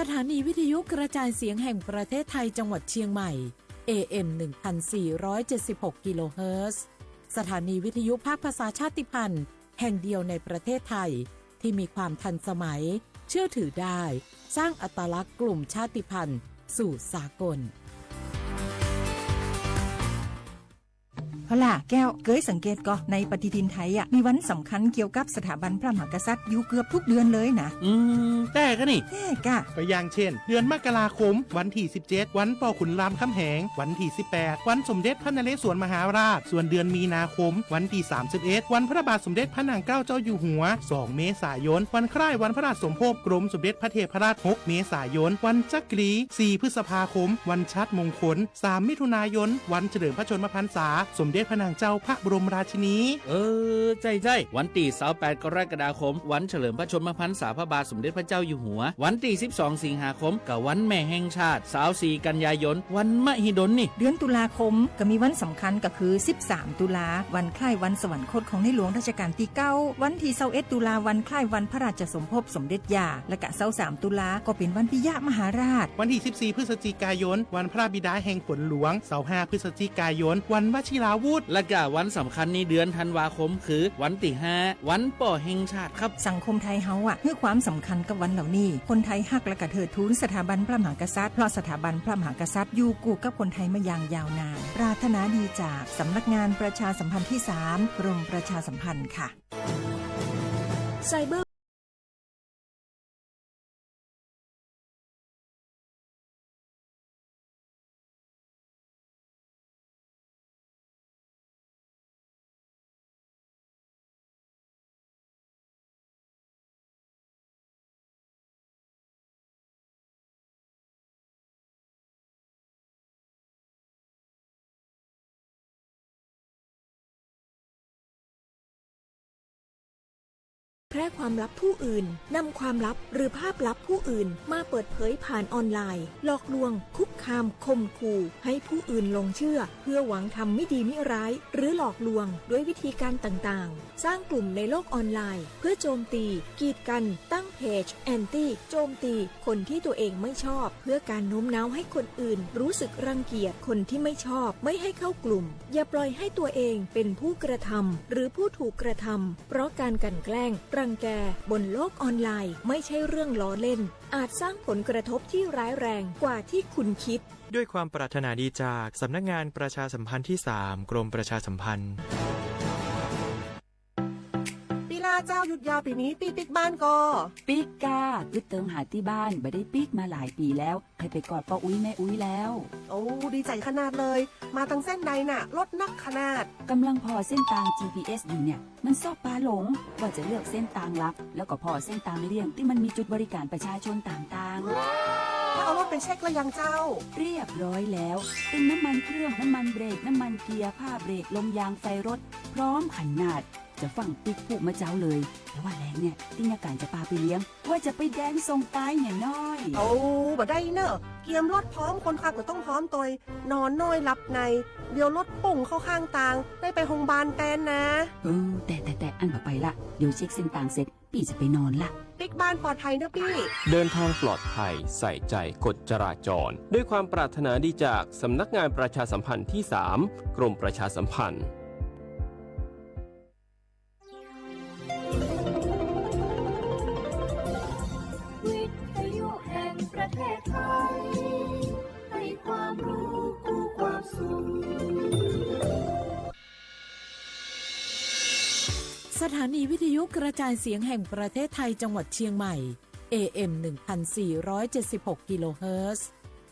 สถานีวิทยุกระจายเสียงแห่งประเทศไทยจังหวัดเชียงใหม่ เอ เอ็ม หนึ่งพันสี่ร้อยเจ็ดสิบหก กิโลเฮิรตซ์ สถานีวิทยุภาคภาษาชาติพันธุ์แห่งเดียวในประเทศไทย ที่มีความทันสมัย เชื่อถือได้ สร้างอัตลักษณ์กลุ่มชาติพันธุ์สู่สากล พอล่ะแก้ว เกยสังเกตก่อ ในปฏิทินไทยอะ มีวันสำคัญเกี่ยวกับสถาบันพระมหากษัตริย์อยู่เกือบทุกเดือนเลยนะ อืม แต่ก็นี่ แต่กะ ก็อย่างเช่น เดือนมกราคม วันที่ สิบเจ็ด วันปอขุนรามคำแหง วันที่ สิบแปด วันสมเด็จพระนเรศวรมหาราช ส่วนเดือนมีนาคม วันที่ สามสิบเอ็ด วันพระบาทสมเด็จพระนางเกล้าเจ้าอยู่หัว สอง เมษายน วันคล้ายวันพระราชสมภพกรมสมเด็จพระเทพรัตน์ หก เมษายน วันจักรี สี่ พฤษภาคม วันชาติมงคล สาม มิถุนายน วันเฉลิมพระชนมพรรษา สมเด็จพระนางเจ้าพระบรมราชินี เออ ใจ้ใจ้ วันตี้ สาวแปด กรกฎาคม วันเฉลิมพระชนมพรรษาพระบาทสมเด็จพระเจ้าอยู่หัว วันตี้ สิบสอง สิงหาคม กับวันแม่แห่งชาติ สาวสี่ กันยายน วันมหิดลนี่ เดือนตุลาคม ก็มีวันสำคัญก็คือ สิบสาม ตุลา วันคล้ายวันสวรรคตของในหลวงรัชกาลตี้เก้า วันตี้ ซาวเอ็ด ตุลา วันคล้ายวันพระราชสมภพสมเด็จย่า และกะ ซาวสาม ตุลา ก็เป็นวันปิยมหาราช วันตี้ สิบสี่ พฤศจิกายน วันพระบิดาแห่งฝนหลวง ซาวห้า พฤศจิกายน วันวชิราวุธ และกะวันสำคัญในเดือนธันวาคม คือวันตี้ ห้า วันป้อแห่งชาติครับ สังคมไทยเฮาอะ หื้อความสำคัญกับวันเหล่านี้ คนไทยฮักและกะเทิดทูนสถาบันพระมหากษัตริย์ เพราะสถาบันพระมหากษัตริย์อยู่กู้กับคนไทยมาอย่างยาวนาน ปรารถนาดีจากสำนักงานประชาสัมพันธ์ที่สาม กรมประชาสัมพันธ์ค่ะ ไซเบอร์ แพร่ความลับผู้อื่น นำความลับหรือภาพลับผู้อื่นมาเปิดเผยผ่านออนไลน์ หลอกลวง คุกคาม ข่มขู่ ให้ผู้อื่นหลงเชื่อ เพื่อหวังทำไม่ดีไม่ร้าย หรือหลอกลวงด้วยวิธีการต่างๆ สร้างกลุ่มในโลกออนไลน์ เพื่อโจมตี กีดกัน ตั้งเพจ แอนตี้ โจมตี คนที่ตัวเองไม่ชอบ เพื่อการโน้มน้าวให้คนอื่นรู้สึกรังเกียจคนที่ไม่ชอบ ไม่ให้เข้ากลุ่ม อย่าปล่อยให้ตัวเองเป็นผู้กระทำ หรือผู้ถูกกระทำ เพราะการกลั่นแกล้ง รังแก บนโลกออนไลน์ ไม่ใช่เรื่องล้อเล่น อาจสร้างผลกระทบที่ร้ายแรงกว่าที่คุณคิด ด้วยความปรารถนาดีจากสำนักงานประชาสัมพันธ์ที่สาม กรมประชาสัมพันธ์ ปีหน้าเจ้าหยุดยาวปีนี้ปี้ปิ๊กบ้านก่อ ปิ๊กกา กึ๊ดเติงหาตี้บ้าน บ่ได้ปิ๊กมาหลายปีแล้ว ใค่ไปกอดป้ออุ๊ยแม่อุ๊ยแล้ว โอ้ ดีใจ๋ขนาดเลย มาตังเส้นใดน่ะ รถนักขนาด กำลังผ่อเส้นตาง จีพีเอส อยู่เนี่ย มันซอกปาหลง ว่าจะเลือกเส้นตางลัก แล้วก็ผ่อเส้นตางเลี่ยงตี้มันมีจุดบริการประชาชนต่างๆ ถ้าเอารถไปเช็คแล้วยังเจ้า เรียบร้อยแล้ว ตึงน้ำมันเครื่อง น้ำมันเบรก น้ำมันเกียร์ ผ้าเบรก ลมยาง ไฟรถ พร้อมขนาด จะฟั่งปิ๊กผู้มาเจ้าเลย แต่ว่าแลงเนี่ย ตี้ยาก๋านจะปาไปเลี้ยง ว่าจะไปแดนส่งตายเนี่ยน้อย โอ้ บ่ได้เน่อ เกียมรถพร้อม คนขับก็ต้องพร้อมตวย นอนน้อยหลับใน เดี๋ยวรถป่งเข้าข้างตาง ได้ไปโฮงพยาบาลแตนนะ เออ แต่ แต่ แต่ อั้นบ่ไปละ เดี๋ยวเช็คเส้นตางเสร็จ ปี้จะไปนอนละ ปิ๊กบ้านปลอดภัยเน่อปี้ เดินทางปลอดภัย ใส่ใจกฎจราจร ด้วยความปรารถนาดีจากสำนักงานประชาสัมพันธ์ที่สาม กรมประชาสัมพันธ์ วิทยุแห่งประเทศไทย ให้ความรู้คู่ความสุข สถานีวิทยุกระจายเสียงแห่งประเทศไทยจังหวัดเชียงใหม่ เอ เอ็ม หนึ่งพันสี่ร้อยเจ็ดสิบหก กิโลเฮิรตซ์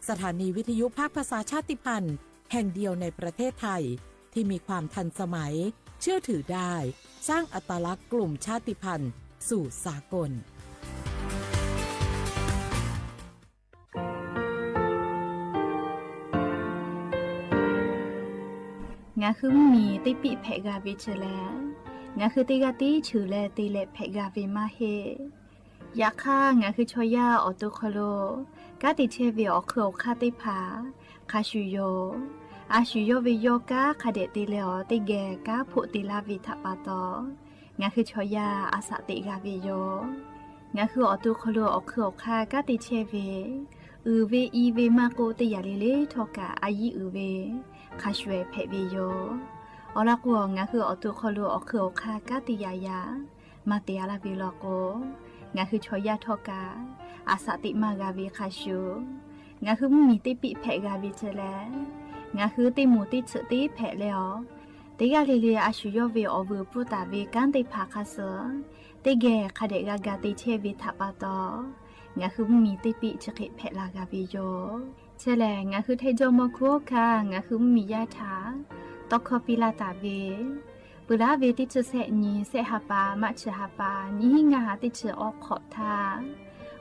สถานีวิทยุภาคภาษาชาติพันธุ์แห่งเดียวในประเทศไทย ที่มีความทันสมัย เชื่อถือได้ สร้างอัตลักษณ์กลุ่มชาติพันธุ์สู่สากล Ngaˬ hui mvuhˇ miˬ teˇ piˆ hpehꞈ g'a ve chi leh, ngaˬ hui teˇ g'aˇ tiˉ cheuˬ leh te leh hpehꞈ g'a ve maˇ heˆ. Yaꞈ hk'aˇ, ngaˬ hui chaw yaˇ awˬ to hk'aw lo kanˉ te chehˇ ve awˬ hk'eun awˬ hk'aˇ teˇ hpaˍ hk'a shuˍ yoˬ. A shuˍ yawˇ ve yawˇ kanˉ hk'a dehꞈ te leh awˬ teˇ geh kanˉ hpoˆ te laˇ ve htaꞈ pa taw, ngaˬ hui chaw yaˇ a shaꞈ teꞈ g'a ve yoˬ. Ngaˬ hui awˬ to hk'aw lo awˬ hkui awˬ hk'aˇ kanˉ te chehˇ ve, uiˍ ve i ve maˇ k'oˆ, teˇ yanˇ le le htawˇ kaꞈ a yiˉ uiˍ ve hk'a shuˍ ehˍ hpehꞈ ve yoˬ. Awˬ lawn k'o, ngaˬ hui awˬ to hk'aw lo awˬ hkui awˬ hk'aˇ kanˉ te yaꞈ yaꞈ maˇ te a laˇ ve law k'o, ngaˬ hui chaw yaˇ htawˇ kaꞈ a shaꞈ teꞈ maˇ g'a ve hk'a shuˍ, ngaˬ hui mvuhˇ miˬ teˇ piˆ hpehꞈ g'a ve ceh leh, ngaˬ hui teˇ moˍ teˇ tsuhꞈ teˇ hpehꞈ leh awˬ, teˇ g'aˇ le le a shu yawˇ ve awˬ vuiˬ pfuhˇ taˍ ve kanˉ teˇ hpaˍ hk'a suh teˇ geh hk'a dehꞈ g'a ga te chehˇ ve htaꞈ pa taw, ngaˬ hui mvuhˇ miˬ teˇ piˆ chi hk'e hpehꞈ la g'a ve yoˬ. Chi lehˬ, ngaˬ hui hteˇ jawˇ mawˇ hkuˇ hawˉ hkanˇ ngaˬ hui mvuhˇ miˬ yaˇ htaꞈ tawˇ hkawˇ piˇ laˇ taˍ ve, peuˬ laˉ ve teˇ chi sehˆ nyi sehˆ ha pa, March ha pa, nyiˇ hinˉ ngaˇ ha teˇ chi awˉ hk'awꞈ htaˇ,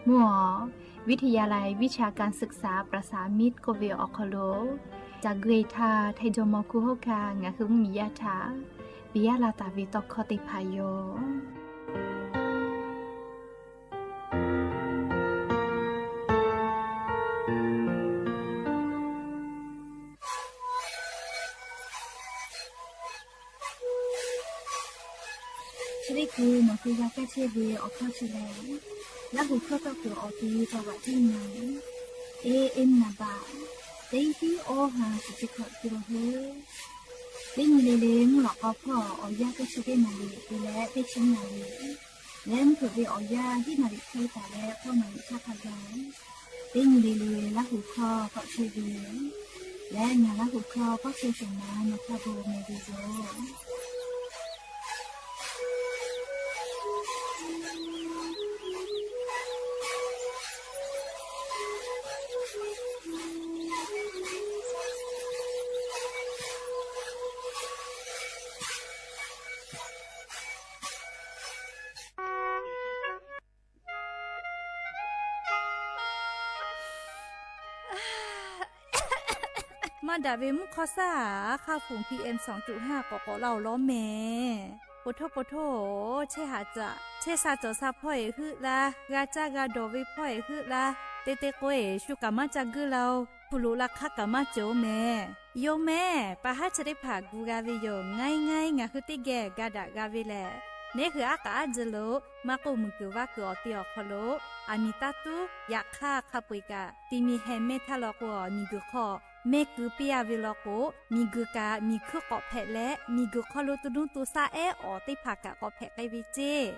mvuhˇ awˬ วิทยาลัยวิชาการศึกษาประสานมิตร k'oˆ ve awˬ hk'aw lo ca guˇ e htaˇ, hteˇ jawˇ mawˇ hkuˇ hawˉ hkanˇ ngaˬ hui mvuhˇ miˬ yaˇ htaꞈ piˇ laˇ taˍ ve tawˇ hkawˇ teˇ hpaˍ yoˬ. Chi teˇ hkui nawˬ hui g'a kaˇ chehˇ ve awˬ hkawˇ chi lehˬ, Laˇ huˍ hkawˇ tawˇ kuiˬ awˬ te taw vaꞈ teˇ nyi, e, e, naˍ baꞈ teˇ hiˉ awˇ ha shiˍ chi hkawꞈ te la hui. Teˇ nyi le le mvuhˇ lawꞈ k'aw hpawˇ awˬ yanˇ teˇ chi teˇ naˍ riˍ te leh teˇ chi naˍ riˍ leh mvuhˇ hpeuꞈ ve awˬ yanˇ hiˉ naˍ riˍ hk'e taˍ leh k'awˇ naˍ riˍ htaˇ hk'a gaˬ, teˇ nyi le le Laˇ huˍ hkawˇ tawˆ chehˇ ve leh ngaˬ Laˇ huˍ hkawˇ kawˆ chehˇ sheˍ ma nawˬ htaˇ bon meh ve yoˬ. Maˇ daꞈ ve mvuhˇ hk'awˇ shaˉ, a hk'aˇ fuˍ PM สองจุดห้า k'awꞈ k'awꞈ laˇ-oˬ lawˉ mehˍ. Poˬ htoˇ poˬ htoˇ, chehˇ haꞈ caꞈ chehˇ sha cawˬ sha hpawˇ eˬ heuˆ laˇ, g'a caˇ g'a dawˬ ve hpawˇ eˬ heuˆ laˇ, te te k'o eˬ shu kaꞈ maˇ ca guˇ laˇ-oˬ. Hpu loꞈ la hk'aˇ kaꞈ maˇ cawˬ-oˬ mehˍ. Yoˬ mehˍ, pa haˉ chi teˇ hpaˍ gu g'a ve yoˬ. Ngaˇ e ngaˇ e ngaˬ hui teˇ geh ga daꞈ g'a ve lehˬ, neˉ hui aˉ k'aꞈ aˉ ji lo maˇ k'oˆ, muiˬ guiˬ vaˇ kuiˬ awˬ te awˬ hk'aw lo aˬ miˍ taˇ tuˉ. Yaꞈ hk'aˇ, hk'a peu eˬ kaꞈ ti mi heh mehˇ htaˇ law k'o, miˬ guiˬ hk'aw mehˇ keu piˇ a ve law k'o, miˬ guiˬ kaꞈ miˬ hkuiˇ k'awꞈ hpehꞈ leh, miˬ guiˬ hk'aw lo to nuˇ to shaˆ ehˉ awˬ teˇ hpaˍ kaꞈ k'awꞈ hpehꞈ k'ai ve ceˇ.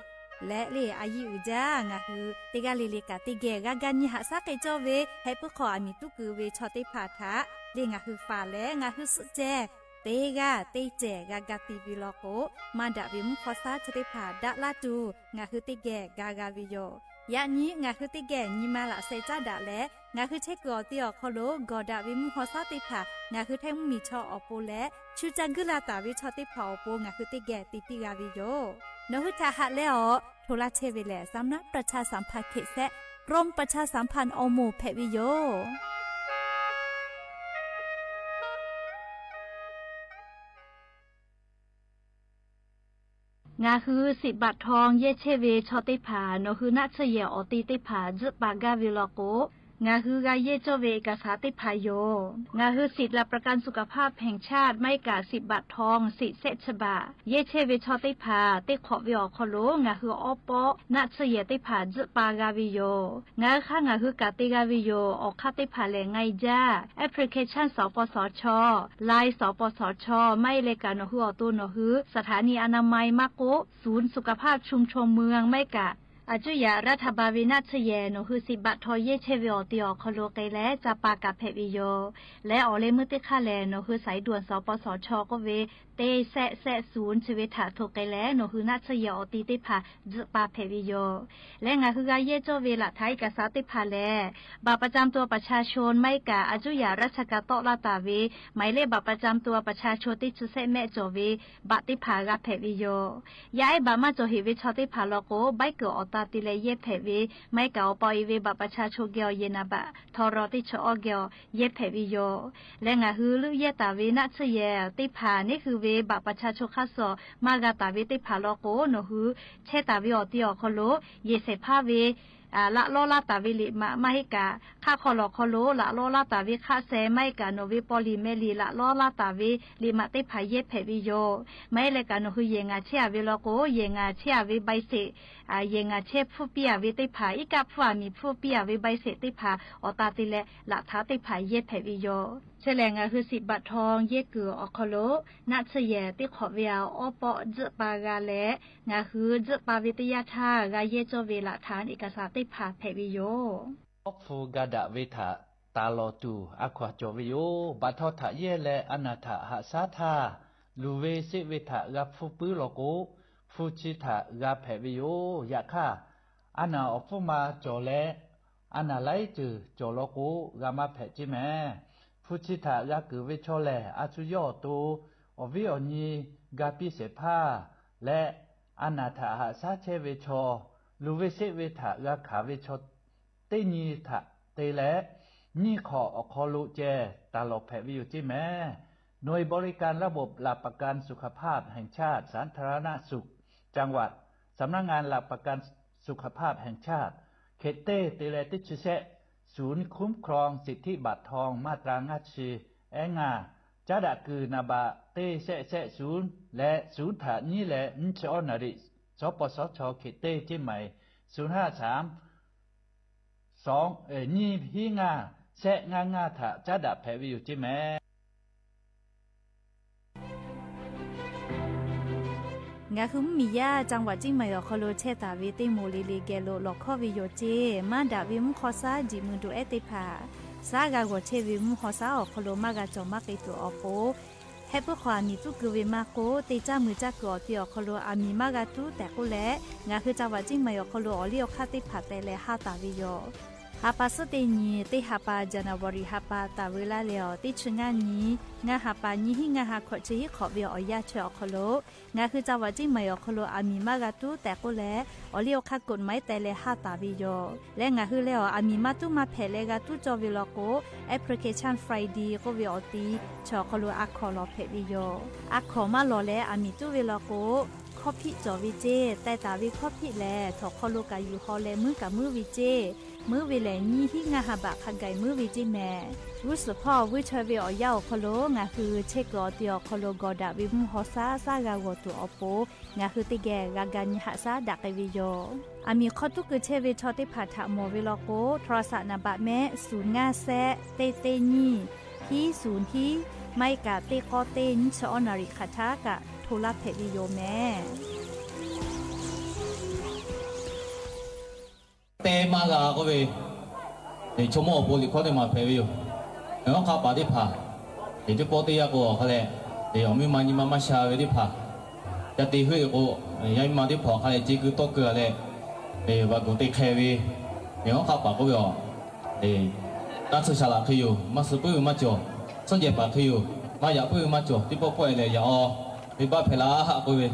Leh le a yiˇ uiˍ jaˇ, ngaˬ hui teˇ g'aˇ le le kaꞈ teˇ geh g'a ga nyi haꞈ shaˉ k'ai cawˇ ve, heh puiˉ hk'aw aˬ miˍ tuˉ keu ve chaw teˇ hpaˍ htaꞈ le ngaˬ hui faˍ leh ngaˬ hui suhˆ ceh teˇ g'aˇ teˇ cehˬ g'a ga ti ve law k'o, maˇ daꞈ ve mvuhˇ hk'awˇ shaˉ chi teˇ hpaˍ daꞈ laˇ tuˬ ngaˬ hui teˇ geh ga g'a ve yoˬ. Yaꞈ nyi ngaˬ hui teˇ geh nyi ma laꞈ sheh caˉ daꞈ leh, ngaˬ hui chehˇ kuiˬ awˬ te awˬ hk'aw lo gawˬ daꞈ ve mvuhˇ hk'awˇ shaˉ teˇ hpaˍ ngaˬ hui htaiˇ mvuhˇ miˬ chaw awˬ pon leh, shu ca guˇ la taˍ ve chaw teˇ hpaˍ awˬ pon ngaˬ hui teˇ geh te piˇ g'a ve yoˬ. Nawˬ hui htaꞈ haꞈ leh awˬ hto laˇ chehˇ ve lehˬ, สำนักประชาสัมพันธ์เขต แซะ กรมประชาสัมพันธ์ awˬ moˍ hpehꞈ ve yoˬ. Ngaˬ hui สิบ บาททอง yehˇ chehˇ ve chaw teˇ hpaˍ nawˬ hui naˆ tsuhˇ yehˬ awˬ te teˇ hpaˍ tzuhˆ pa gaˇ ve law k'o, ngaˬ hui g'a yehˇ cawˇ ve เอกสาร teˇ hpaˍ yoˬ. Ngaˬ hui สิทธิ์หลักประกันสุขภาพแห่งชาติ maiˉ kaꞈ สิบ บาททอง สิทธิ์ แซะ ฉบับ yehˇ chehˇ ve chaw teˇ hpaˍ teˇ hk'awꞈ ve awˬ hk'aw lo ngaˬ hui awˉ pawˆ naˆ tsuhˇ yehˬ teˇ hpaˍ tzuhˆ pa g'a ve yoˬ. Ngaˬ hui hk'aˇ ngaˬ hui kaꞈ te g'a ve yoˬ. Awˬ hk'aˇ teˇ hpaˍ lehˬ, ไงจ้า application สปสช Line สปสช maˇ heˆ leh kaꞈ nawˬ hui awˬ to nawˬ hui สถานีอนามัย maˇ k'oˆ ศูนย์สุขภาพชุมชนเมือง maˇ heˆ kaꞈ อายุ รัฐบาล ve naˆ tsuhˇ yehˬ nawˬ hui สิบ บาททอง yehˇ chehˇ ve awˬ te awˬ hk'aw lo k'ai leh ca pa kaꞈ hpehꞈ ve yoˬ. Leh awˬ leh meuˇ teˇ hk'aˇ lehˬ, nawˬ hui สายด่วน สปสช k'oˆ ve เจ็ด แซะ แซะ ศูนย์ chi ve htaꞈ hto k'ai leh nawˬ hui naˆ tsuhˇ yehˬ awˬ te teˇ hpaˍ tzuhˆ pa hpehꞈ ve yoˬ. Leh ngaˬ hui g'a yehˇ cawˇ ve หลักฐานเอกสาร teˇ hpaˍ lehˬ, บัตรประจำตัวประชาชน maˇ heˆ kaꞈ อายุ ราชการ tawˆ laˇ taˍ ve หมายเลขบัตรประจำตัวประชาชน teˇ chi sehˆ mehˆ cawˬ ve บัตร teˇ hpaˍ g'a hpehꞈ ve yoˬ. Yaˇ ehˉ บัตร maˇ cawˬ heꞈ ve chaw teˇ hpaˍ law k'o, ใบเกิด awˬ ta te leh yehˇ hpehꞈ ve, maˇ heˆ kaꞈ awˬ pa awˬ e ve บัตรประชาชน geh awˬ yehˬ naˍ baꞈ htaw raw teˇ chi awˇ geh awˬ yehˇ hpehꞈ ve yoˬ. Leh ngaˬ hui leuˆ yehˇ taˍ ve naˆ tsuhˇ yehˬ teˇ hpaˍ neˉ hui ve บัตรประชาชน hk'aˇ suh maˇ g'a taˍ ve teˇ hpaˍ law k'o, nawˬ hui chehˇ taˍ ve awˬ te awˬ hk'aw lo yehˬ shehˍ hpaˇ ve laꞈ lawˇ laˇ taˍ ve liꞈ maꞈ maˇ heˆ kaꞈ, hk'aˆ hk'aw lawˬ hk'aw lo laꞈ lawˇ laˇ taˍ ve hk'aˆ seh maˇ heˆ kaꞈ nawˬ ve paw liꞈ meh liꞈ laꞈ lawˇ laˇ taˍ ve liꞈ maꞈ teˇ hpaˍ yehˇ hpehꞈ ve yoˬ. Maˇ heˆ leh kaꞈ nawˬ hui yehˬ ngaˬ chehˇ a ve law k'o, yehˬ ngaˬ chehˇ a ve ใบเสร็จ, yehˬ ngaˬ chehˇ hpfuhˇ piˇ a ve teˇ hpaˍ, iˉ kaˆ hpfuhˇ aˬ miˍ hpfuhˇ piˇ a ve ใบเสร็จ teˇ hpaˍ awˬ ta te leh laꞈ htaꞈ teˇ hpaˍ yehˇ hpehꞈ ve yoˬ. Chi lehˬ ngaˬ hui สิบ บัตรทอง yehˇ kuiˬ awˬ hk'aw lo naˆ tsuhˇ yehˬ teˇ hk'awꞈ ve a awˉ pawˆ tzuhˆ pa g'a leh, ngaˬ hui tzuhˆ pa ve teˇ yanˇ htaˇ g'a yehˇ cawˇ ve laꞈ htaꞈ iꞈ kaˍ saˍ teˇ hpaˍ hpehꞈ ve yoˬ. Awˉ hpu ga daꞈ ve htaꞈ taˍ lawˬ tuˬ a hkaw aˬ cawˬ ve yoˬ. Baꞈ htaw htaꞈ yehˇ leh a naˬ htaꞈ haꞈ shaˉ htaˇ, luˬ ve sheˆ ve htaꞈ g'a hpfuhˇ puiˉ law k'o, hpu chi htaꞈ g'a hpehꞈ ve yoˬ. Yaꞈ hk'aˇ, a naˬ awˬ hpfuhˇ ma cawˬ leh a naˬ laiˉ ceuˬ cawˬ law k'o, g'a maˇ hpehꞈ ceˇ mehˍ. Hpu chi htaꞈ g'a keunˍ ve chaw lehˬ, a shu yawˇ awˬ to awˬ viˉ awˬ nyi ga piˇ shehˍ hpaˇ leh, a naˬ htaꞈ haꞈ shaˉ chehˇ ve chaw, luˬ ve sheˆ ve htaꞈ g'a hkanˍ ve chaw teˇ nyi htaꞈ te leh, nyiˇ hk'awꞈ awˬ hk'aw lo ceh taˍ lawˬ hpehꞈ ve yoˬ ceˇ mehˍ. หน่วยบริการระบบหลักประกันสุขภาพแห่งชาติ สาธารณสุขจังหวัด สำนักงานหลักประกันสุขภาพแห่งชาติ hk'e teˇ te leh teˇ chi shehˆ ศูนย์คุ้มครองสิทธิบัตรทอง มาตรา ngaˇ chi ehˉ ngaˇ, caˉ daꞈ kuiˬ naˍ baꞈ teˇ shehˆ shehˆ ศูนย์ leh ศูนย์ htaꞈ nyiˉ leh nyiˇ chi awˇ naˍ riˍ สปสช hk'e teˇ ceˇ mehˍ, ศูนย์ห้าสาม สอง nyiˇ hiˉ ngaˇ shehˆ ngaˇ ngaˇ htaꞈ caˉ daꞈ hpehꞈ ve yoˬ ceˇ mehˍ. Ngaˬ hui mvuhˇmiˬ yaˇ จังหวัดเชียงใหม่ awˬ hk'aw lo chehˇ taˍ ve teˇ moˍ le le geh lo lawˬ hkawˇ ve yoˬ ceˇ. Maˇ daꞈ ve mvuhˇ hk'aw shaˉ jiꞈ mui doꞈ ehˉ teˇ hpaˍ, shaˉ g'a g'awˬ chehˇ ve mvuhˇ hk'aw shaˉ awˬ hk'aw lo maˇ g'a cawˬ maˇ k'ai tuˬ awˬ pon, heh puiˉ hk'aw aˬ miˍ tuˉ keu ve maˇ k'oˆ, teˇ caˇ mui caˇ kuiˬ awˬ ti awˬ hk'aw lo aˬ miˍ maˇ g'a tuˉ tehꞈ k'oˆ leh, ngaˬ hui จังหวัดเชียงใหม่ awˬ hk'aw lo awˬ liˇ awˬ hk'aˇ teˇ hpaˍ tehꞈ leh haˇ taˍ ve yoˬ. Ha pa suhˉ teˇ nyi, teˇ ha pa January ha pa taˍ veu laˇ leh awˬ teˇ chi ngaˇ nyi, ngaˇ ha pa nyiˇ hiˉ ngaˇ ha hkawꞈ chi hiˉ hk'awꞈ ve awˬ yanˇ chi awˬ hk'aw lo, ngaˬ hui จังหวัดเชียงใหม่ awˬ hk'aw lo aˬ miˍ maˇ g'a tuˉ tehꞈ k'oˆ leh, awˬ liˇ awˬ hk'aˇ กฎหมาย tehꞈ leh haˇ taˍ ve yoˬ. Leh ngaˬ hui leh awˬ aˬ miˍ maˇ tuˉ maˇ hpehꞈ leh g'a tuˉ cawˇ ve law k'o, Application Friday k'oˆ ve awˬ ti chi awˬ hk'aw lo a hkawˍ lawˬ hpehꞈ ve yoˬ. A hkawˍ maˇ lawˬ leh aˬ miˍ tuˉ ve law k'o, hkawˇ hpiˆ cawˬ ve ceˇ. Teh taˍ ve hkawˇ hpiˆ lehˬ, htawnˍ hk'aw lo kaꞈ yuˬ haw leh muiˉ kaꞈ muiˉ ve ceˇ. Muiˉ ve lehˬ, nyiˇ hiˉ ngaˇ ha baꞈ hk'a gaˬ muiˉ ve ceˇ mehˍ. G'uˇ suhˍ hpawˇ g'uˇ chaweh ve awˬ yanˇ awˬ hk'aw lo ngaˬ hui chehˇ kuiˬ awˬ ti awˬ hk'aw lo gawˬ daꞈ ve mvuhˇ hk'aw shaˉ shaˉ g'a g'awˬ tuˬ awˬ pon, ngaˬ hui teˇ geh g'a ga nyi haꞈ shaˉ daꞈ k'ai ve yoˬ. Aˬ miˍ hk'aw tuˉ keu chehˇ ve chaw teˇ hpaˍ htaꞈ mawˬ ve law k'o, โทรศัพท์ naˍ baꞈ mehˆ ศูนย์ ngaˇ shehˆ teˇ teˇ nyiˇ hiˉ ศูนย์ hiˉ, maˇ heˆ kaꞈ teˇ k'awˇ teˇ nyiˇ chi awˇ naˍ riˍ hk'aˬ htaˇ kaꞈ hto laˇ hpehꞈ ve yoˬ mehˍ. Te maˇ g'a k'oˆ ve, chaw mawˇ awˬ pon liꞈ hkawˇ teˇ maˬ hpehꞈ ve yoˬ. Awˬ hk'aˆ paˍ teˇ hpaˍ, teˇ pawˆ teˇ yanˇ k'o awˬ hk'a leh, awˬ miˇ ma nyi ma maˇ sha ve teˇ hpaˍ, ca te heuˆ ve k'o, yaˇ miˇ ma teˇ hpaˍ awˬ hk'a leh ce keu tawˇ keu a leh, vaꞈ guˬ te hk'e ve, awˬ hk'aˆ paˍ k'oˆ ve a, taˇ tsuhˇ shaˍ laꞈ hk'e yoˬ. Maˇ suh puiˉ ve maˇ cawˬ. Suhˉ jehˬ paˍ hk'e yoˬ. Maˇ yaꞈ puiˉ ve maˇ cawˬ. Teˇ pawˆ pawˆ e lehˬ yaꞈ aw, venˇbaˆ hpehꞈ la haˆ k'oˆ ve,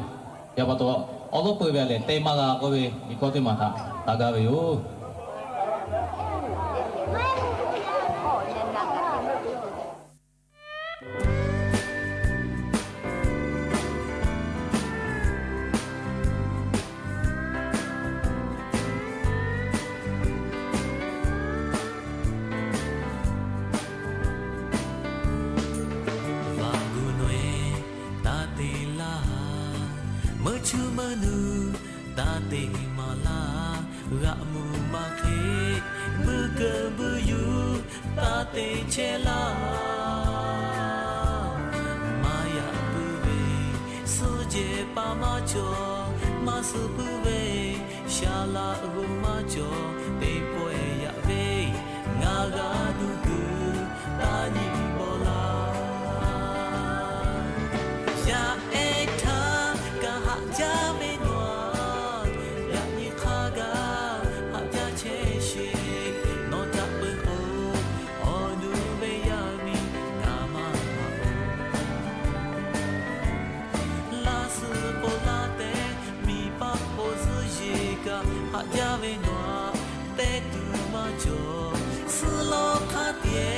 yaꞈ pa taw, awˉ lawˉ peu ve a lehˬ te maˇ g'a k'oˆ ve, liꞈ hkawˇ teˇ maˬ htaꞈ taˍ gaˇ ve yoˬ. Vaꞈ guˬ nawˬ e taˇ te laˇ, meuˇ chuˇ meuˇ nuˇ taˇ te maˍ laˇ, g'aꞈ muˬ maˇ hk'e, buiˇ keu buiˇ yuˬ taˇ te chehˇ laˇ. Maˇ yaꞈ puiˉ ve, suhˉ jehˬ paˍ maˇ cawˬ. Maˇ suh puiˉ ve, shaˍ laꞈ g'oˍ maˇ cawˬ. Teˇ pawˆ e yaꞈ ve, ngaˬ g'a duˇ kuiˬ taˇ nyi bawˬ laˇ. Yaꞈ ehˉ htaˇ kaꞈ haꞈ jaˇ ve nawˬ, yaꞈ nyi hk'a gaˬ haꞈ jaˇ chehˇ sheˍ. Nawˬ htaꞈ peu k'o, awˬ nu ve yaˇ miˇ ngaˬ maˇ maꞈ oˬ. Laˇ suhˍ k'o laˇ tehꞈ, miˬ paˆ k'o zuhˆ yeˬ kaꞈ haꞈ jaˇ ve nawˬ, tehˇ tuˬ maˇ cawˬ. Suhˉ lawˇ hk'aˇ tiˉ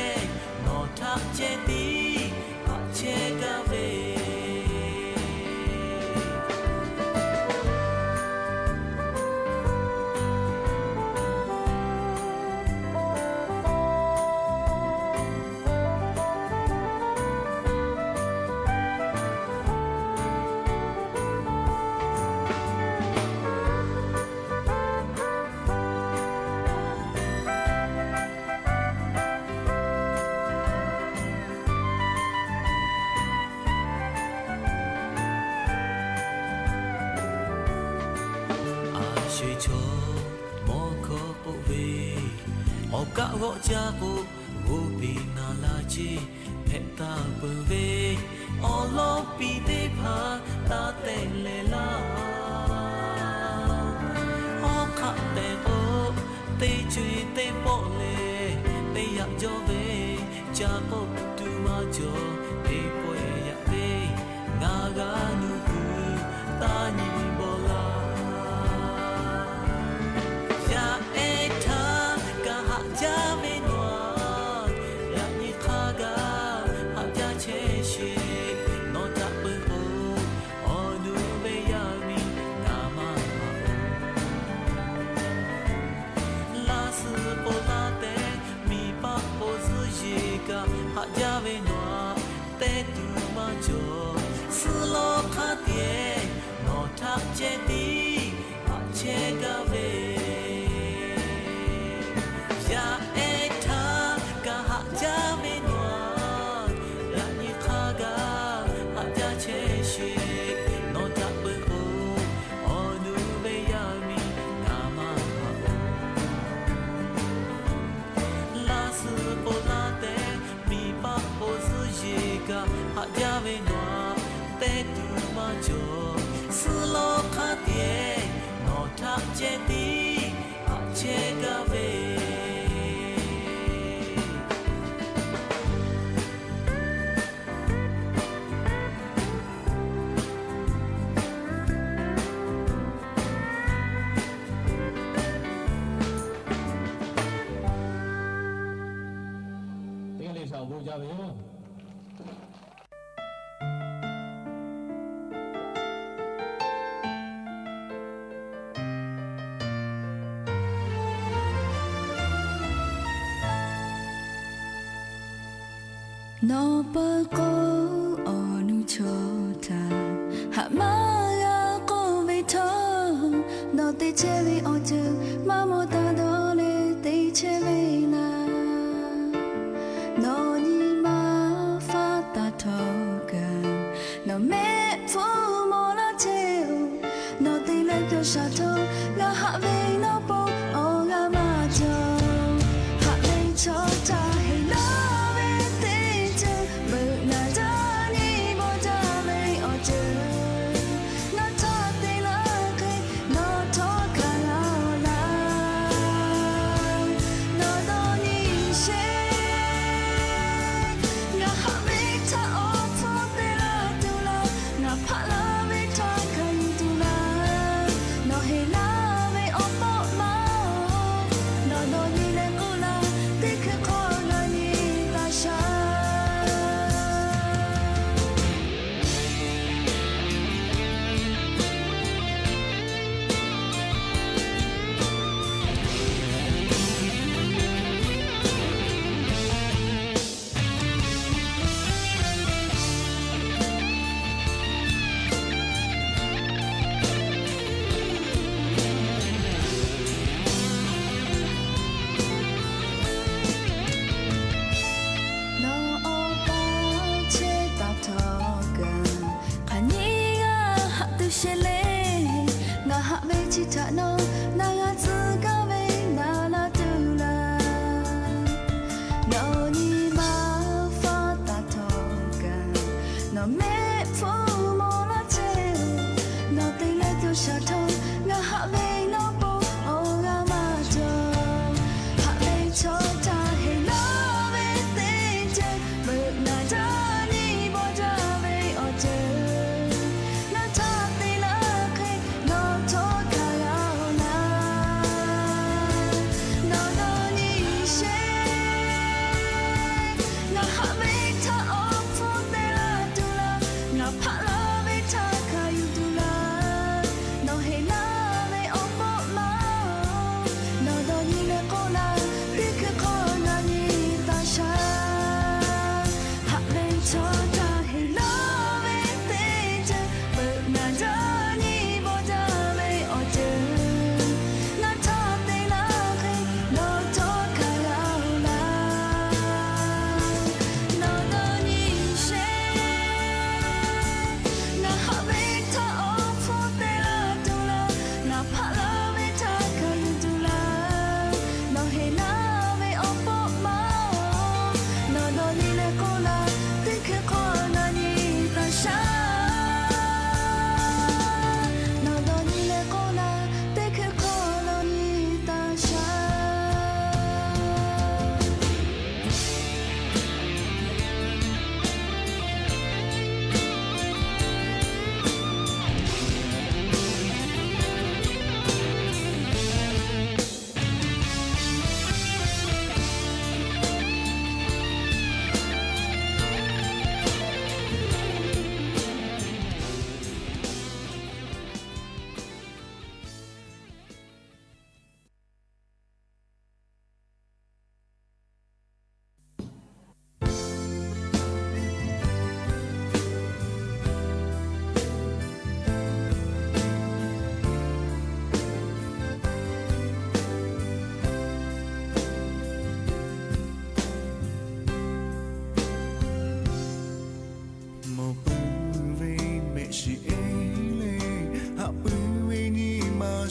Ceˬ chaw mawˇ hkawˇ k'oˆ ve, awˬ kaˆ g'awˆ caˇ k'o, g'oˇ piˇ naˍ la ceˇ hpehꞈ taˍ peuˬ ve, awˬ lawˇ piˇ teˇ hpaˍ taˇ tehˆ leh laˇ. Hawˉ hk'aˆ tehꞈ k'o, teˇ co e teˇ pawˆ leh teˇ yaꞈ jawˇ ve, ca k'oˆ tuˬ maˇ cawˬ, teˇ pawˆ yaꞈ teˇ ngaˬ g'a nuˇ kuiˬ taˇ nyi bawˬ laˇ. Yaˇ ehˉ htaˇ kaꞈ haꞈ jaˇ ve nawˬ-a, yaꞈ nyi hk'a gaˬ haꞈ jaˇ chehˇ sheˍ. Nawˬ htaꞈ peuˬ k'o, awˬ nu ve yaˇ miˇ ngaˬ maˇ maˇ-oˬ. Laˇ suhˍ k'o laˇ tehꞈ miˬ paˆ k'o zuhˆ yeˬ kaꞈ haꞈ jaˇ ve nawˬ-a, teˇ tuˬ maˇ cawˬ. Suhˉ lawˇ hk'aˇ tiˉ nawˬ htaꞈ ceh tiˉ haꞈ chehˇ gaˇ ve. Yaˇ ehˉ htaˇ kaꞈ haꞈ jaˇ ve nawˬ-a, yaꞈ nyi hk'a gaˬ haꞈ jaˇ chehˇ sheˍ. Nawˬ htaꞈ peuˬ k'o, awˬ nu ve yaˇ miˇ ngaˬ maˇ maˇ-oˬ. Laˇ suhˍ k'o laˇ tehꞈ miˬ paˆ k'o zuhˆ yeˬ kaꞈ haꞈ jaˇ ve nawˬ-a, teˇ tuˬ maˇ cawˬ. Suhˉ lawˇ hk'aˇ tiˉ nawˬ htaꞈ ceh tiˉ haꞈ chehˇ gaˇ ve. Teˇ g'aˇ le shaꞈ awˬ bon jaˇ ve yoˬ. Nawˬ peuˬ k'o, awˬ nu chaw htaꞈ haꞈ maˇ g'a k'oˆ ve htawˇ, nawˬ te chehˇ ve awˬ ceuˬ maˇ maw taˇ dawˇ leh te chehˇ ve laˇ. Nawˬ nyi ma faˉ taˍ htawˇ kaꞈ, nawˬ mehˆ hpfuhˇ maw laˇ chehˇ-oˬ. Nawˬ te leh pyawˇ shaˍ htawˇ, ngaˬ haꞈ ve nawˉ pon awˬ g'aˇ maˇ cawˬ. Haꞈ ve chaw htaꞈ heˍ laˇ ve teˇ ceuˬ, meuꞈ naˍ jaˇ nyi bawˆ jaˇ ve awˬ ceuˬ, nawˬ htaꞈ te laˇ hk'e, nawˬ htawˇ hkanˍ laˇ-oˬ laˇ. Nawˬ dawˇ nyi sheˍ. Ngaˬ haꞈ ve htaꞈ awˬ hpfuhˇ te laˇ tuˬ laˇ, ngaˬ hpaˆ laˇ ve htaꞈ hkanˍ yuˬ tuˬ laˇ. Nawˬ heˍ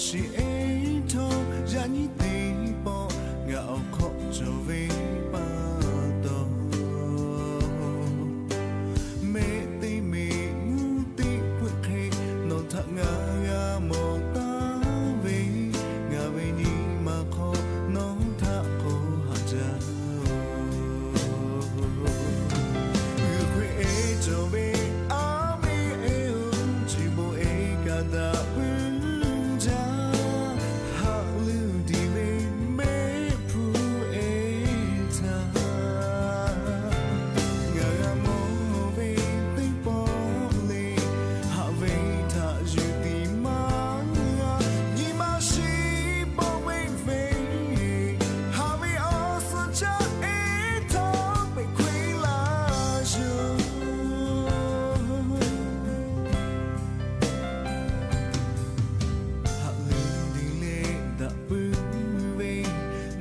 Chi eˬ htawˇ yaꞈ nyi teˇ pawˆ ngaˬ awˬ hk'awꞈ cawˬ ve pa taw, mehˆ teˇ mehˆ mvuhˇ teˇ hpeuˆ hk'e nawˬ htaꞈ ngaˬ g'a mawˬ taˍ ve, ngaˬ ve nyi ma hk'aw nawˬ htaꞈ k'awꞈ haꞈ jaˇ. G'uiˬ hk'e eˬ cawˬ ve aˉ ve eˬ oˬ, chi beuꞈ eˬ kaꞈ daꞈ puiˉ jaˇ. Haꞈ leuˉ diˬ ve mehˆ hpu eˬ htaꞈ ngaˬ g'a mawˬ ve teˇ pawˆ le, haꞈ ve htaꞈ yuˬ tiˍ maˇ g'a. Nyi ma shiˍ pawˆ ve ve, haꞈ ve awˬ suhˍ caˆ eˬ htawˇ peꞈ hk'e laˇ yoˬ. Haꞈ leuˉ diˬ leh daꞈ puiˉ ve,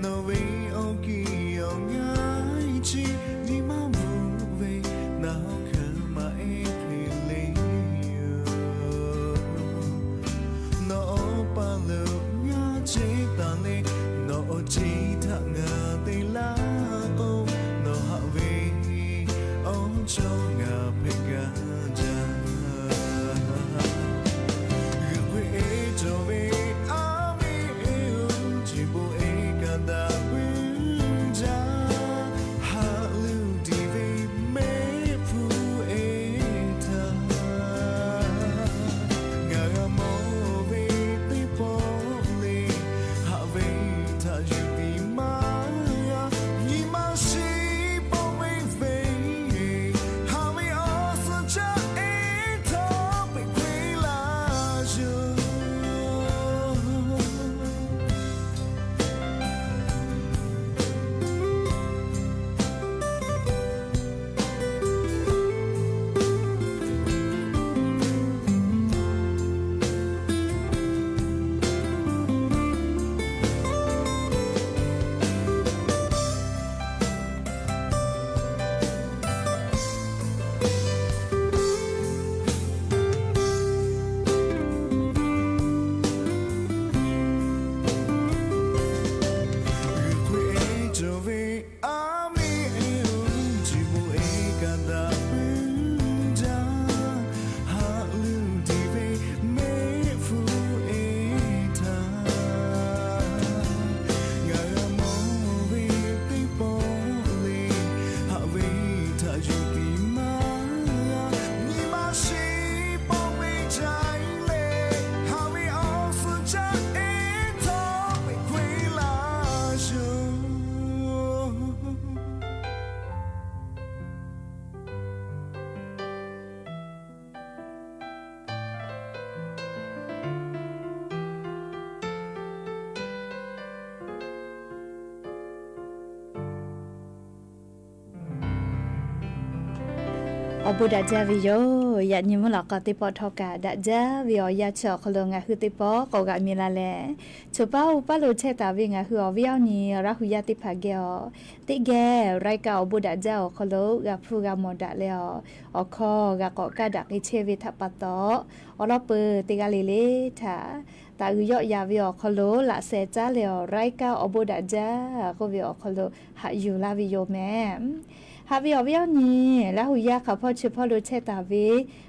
nawˬ ve awˬ kiˇ awˬ ngaˇ chi nyi ma bvuhꞈ ve, naˬ hawˉ hkanˇ maˇ eˬ hk'e le yoˬ. Nawˬ awˬ pa lo ngaˇ chehˇ taˍ leh, nawˬ awˬ ceˬ htaꞈ ngaˬ te laˇ k'o, nawˬ haꞈ ve awˬ cawˇ ngaˬ hpehꞈ gaˇ jaˇ. G'uiˬ hk'e eˬ cawˬ ve aˉ ve eˬ oˬ, chi beuꞈ eˬ kaꞈ daꞈ puiˉ jaˇ. Haꞈ leuˉ diˬ ve mehˆ hpu eˬ htaꞈ ngaˬ g'a mawˬ ve teˇ pawˆ le, haꞈ ve htaꞈ yuˬ tiˍ maˇ g'a. Nyi ma shiˍ pawˆ ve ve, haꞈ ve awˬ suhˍ caˆ eˬ htawˇ peꞈ hk'e laˇ yoˬ. G'uiˬ hk'e eˬ cawˬ ve aˉ ve eˬ oˬ, chi beuꞈ eˬ kaꞈ daꞈ puiˉ jaˇ. Haꞈ leuˉ diˬ ve mehˆ hpu eˬ htaꞈ ngaˬ g'a mawˬ ve teˇ pawˆ le, haꞈ ve htaꞈ yuˬ tiˍ maˇ g'a. Nyi ma shiˍ pawˆ ve ca le, haꞈ ve awˬ suhˍ caˆ eˬ htawˇ peꞈ hk'e laˇ yoˬ. Awˬ bon daꞈ jaˇ ve yoˬ. Yaꞈ nyi mvuhˇ lawꞈ k'aw teˇ pawˆ htawˇ kaꞈ daꞈ jaˇ ve awˬ yanˇ chi awˬ hk'aw lo ngaˬ hui teˇ pawˆ k'awꞈ g'aꞈ mi la leh, choˬ paˉ oˇ paˉ lo chehˇ taˍ ve ngaˬ hui awˬ viˉ awˬ nyi Laˇ hu yaˇ teˇ hpaˍ geh awˬ teˇ geh รายการ awˬ bon daꞈ jaˇ awˬ hk'aw lo g'a hpuˇ g'a mawˬ daꞈ leh, awˬ hkawˇ g'a k'awꞈ kaˇ daꞈ k'ai chehˇ ve htaꞈ pa taw, awˬ lawn peuˬ teˇ g'aˇ le le htaꞈ taꞈ g'uiˬ yawˆ yan ve awˬ hk'aw lo laꞈ sheh caˉ leh awˬ รายการ awˬ bon daꞈ jaˇ k'oˆ ve awˬ hk'aw lo haꞈ yuˬ laˇ ve yoˬ mehˍ. Haꞈ ve awˬ viˉ awˬ nyi Laˇ hu yaˇ hk'aˬ hpawˇ chi hpawˇ lo chehˇ taˍ ve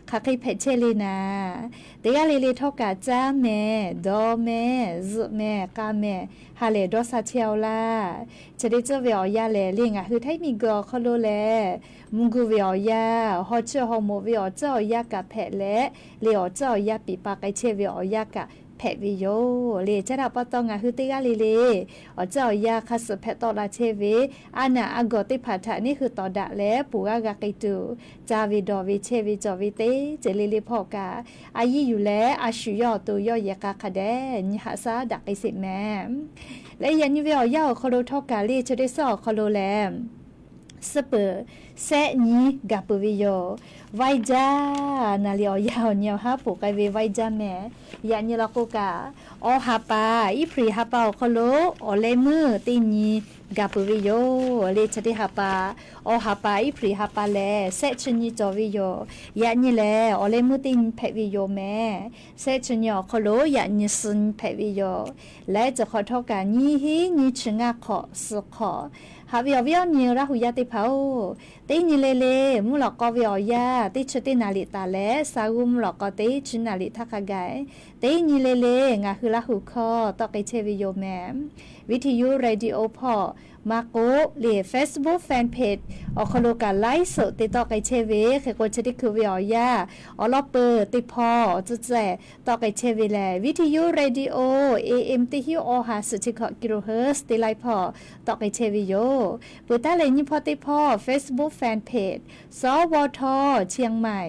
hk'aˬ hk'e hpehꞈ chehˇ le naˍ, teˇ g'aˇ le le htawˇ kaꞈ caˇ mehˍ, dawˇ mehˍ, zuhꞈ mehˍ, k'a mehˍ, ha lehˬ dawˇ sha chehˇ-oˆ laˇ. Chi teˇ tcuhˇ ve awˬ yanˇ lehˬ le ngaˬ hui htaiˇ miˬ guiˬ awˬ hk'aw lo lehˬ, mvuhˇ guiˬ ve awˬ yanˇ, haw chiˇ haw moˍ ve awˬ tcuhˇ awˬ yanˇ kaꞈ hpehꞈ leh, le awˬ tcuhˇ awˬ yanˇ piˍ pa k'ai chehˇ ve awˬ yanˇ kaꞈ hpehꞈ ve yoˬ le. Chi htaꞈ pa taw ngaˬ hui teˇ g'aˇ le le awˬ tcuhˇ awˬ yanˇ hk'a suhˍ hpehꞈ tawˆ la chehˇ ve, a naˬ a gawˬ teˇ hpaˍ htaꞈ neˇ hui tawˍ daꞈ leh ponˬ g'aˇ g'a k'ai tuˬ, ca ve dawˬ ve chehˇ ve cawˬ ve teˇ ceuˬ le le hpawˇ kaꞈ, a yiˇ yuˬ leh a shu yawˇ awˬ to yawˇ yehˬ k'a hk'a dehꞈ nyi haꞈ shaˉ daꞈ k'ai sheˍ mehˍ. Leh yaꞈ nyi ve awˬ yanˇ awˬ hk'aw lo htawˇ kaꞈ le chi teˇ suhˉ awˬ hk'aw lo lehˬ, suhˉ peuˬ shehˆ nyi gaˬ peuˬ ve yoˬ. Vaiˇ jaˇ, naˍ liꞈ awˬ yanˇ awˬ nyi awˬ haˉ poˬ k'ai ve vaiˇ jaˇ mehˍ. Yaꞈ nyi law k'o kaꞈ, awˬ ha pa, Eˇhpriˍ ha pa awˬ hk'aw lo awˬ leh meuˇ teˇ nyi Gaˬ peuˬ ve yoˬ le. Chi teˇ ha pa, awˬ ha pa April ha pa lehˬ, shehˆ chi nyi cawˬ ve yoˬ. Yaꞈ nyi lehˬ, awˬ leh meuˇ teˇ nyi hpehꞈ ve yoˬ mehˍ. Shehˆ chi nyi awˬ hk'aw lo yaꞈ nyi suh nyi hpehꞈ ve yoˬ. Leh chi hk'awꞈ htawˇ kaꞈ nyiˇ hinˉ nyiˇ chi ngaˇ hk'awꞈ suh hk'awꞈ. Haꞈ ve awˬ viˉ awˬ nyi Laˇ hu yaˇ teˇ hpaˍ-oˬ, teˇ nyi le le mvuhˇ lawꞈ k'aw ve awˬ yanˇ teˇ chi teˇ naˍ riˍ taˍ leh, sa g'uˇ mvuhˇ lawꞈ k'aw teˇ chi naˍ riˍ htaˇ hk'a gaˬ, teˇ nyi le le ngaˬ hui Laˇ hu hkawˇ tawˆ k'ai chehˇ ve yoˬ mehˍ. Viˉ hti yuˇ radio hpawˇ maˇ k'oˆ le, Facebook fan page awˬ hk'aw lo kaꞈ ไลฟ์สด te tawˆ k'ai chehˇ ve. Hk'e k'o, chi teˇ hkui ve awˬ yanˇ awˬ lawn peuˬ teˇ hpawˇ tcuhˉ tcuhˉ tawˆ k'ai chehˇ ve lehˬ, Viˉ hti yuˇ radio A M teˇ hinˉ awˬ ha suhˍ chi hkawꞈ kilohertz teˇ laiˉ hpawˇ tawˆ k'ai chehˇ ve yoˬ. Peuˬ taˉ leh nyiˇ hpawˇ teˇ hpawˇ Facebook fan page สวท เชียงใหม่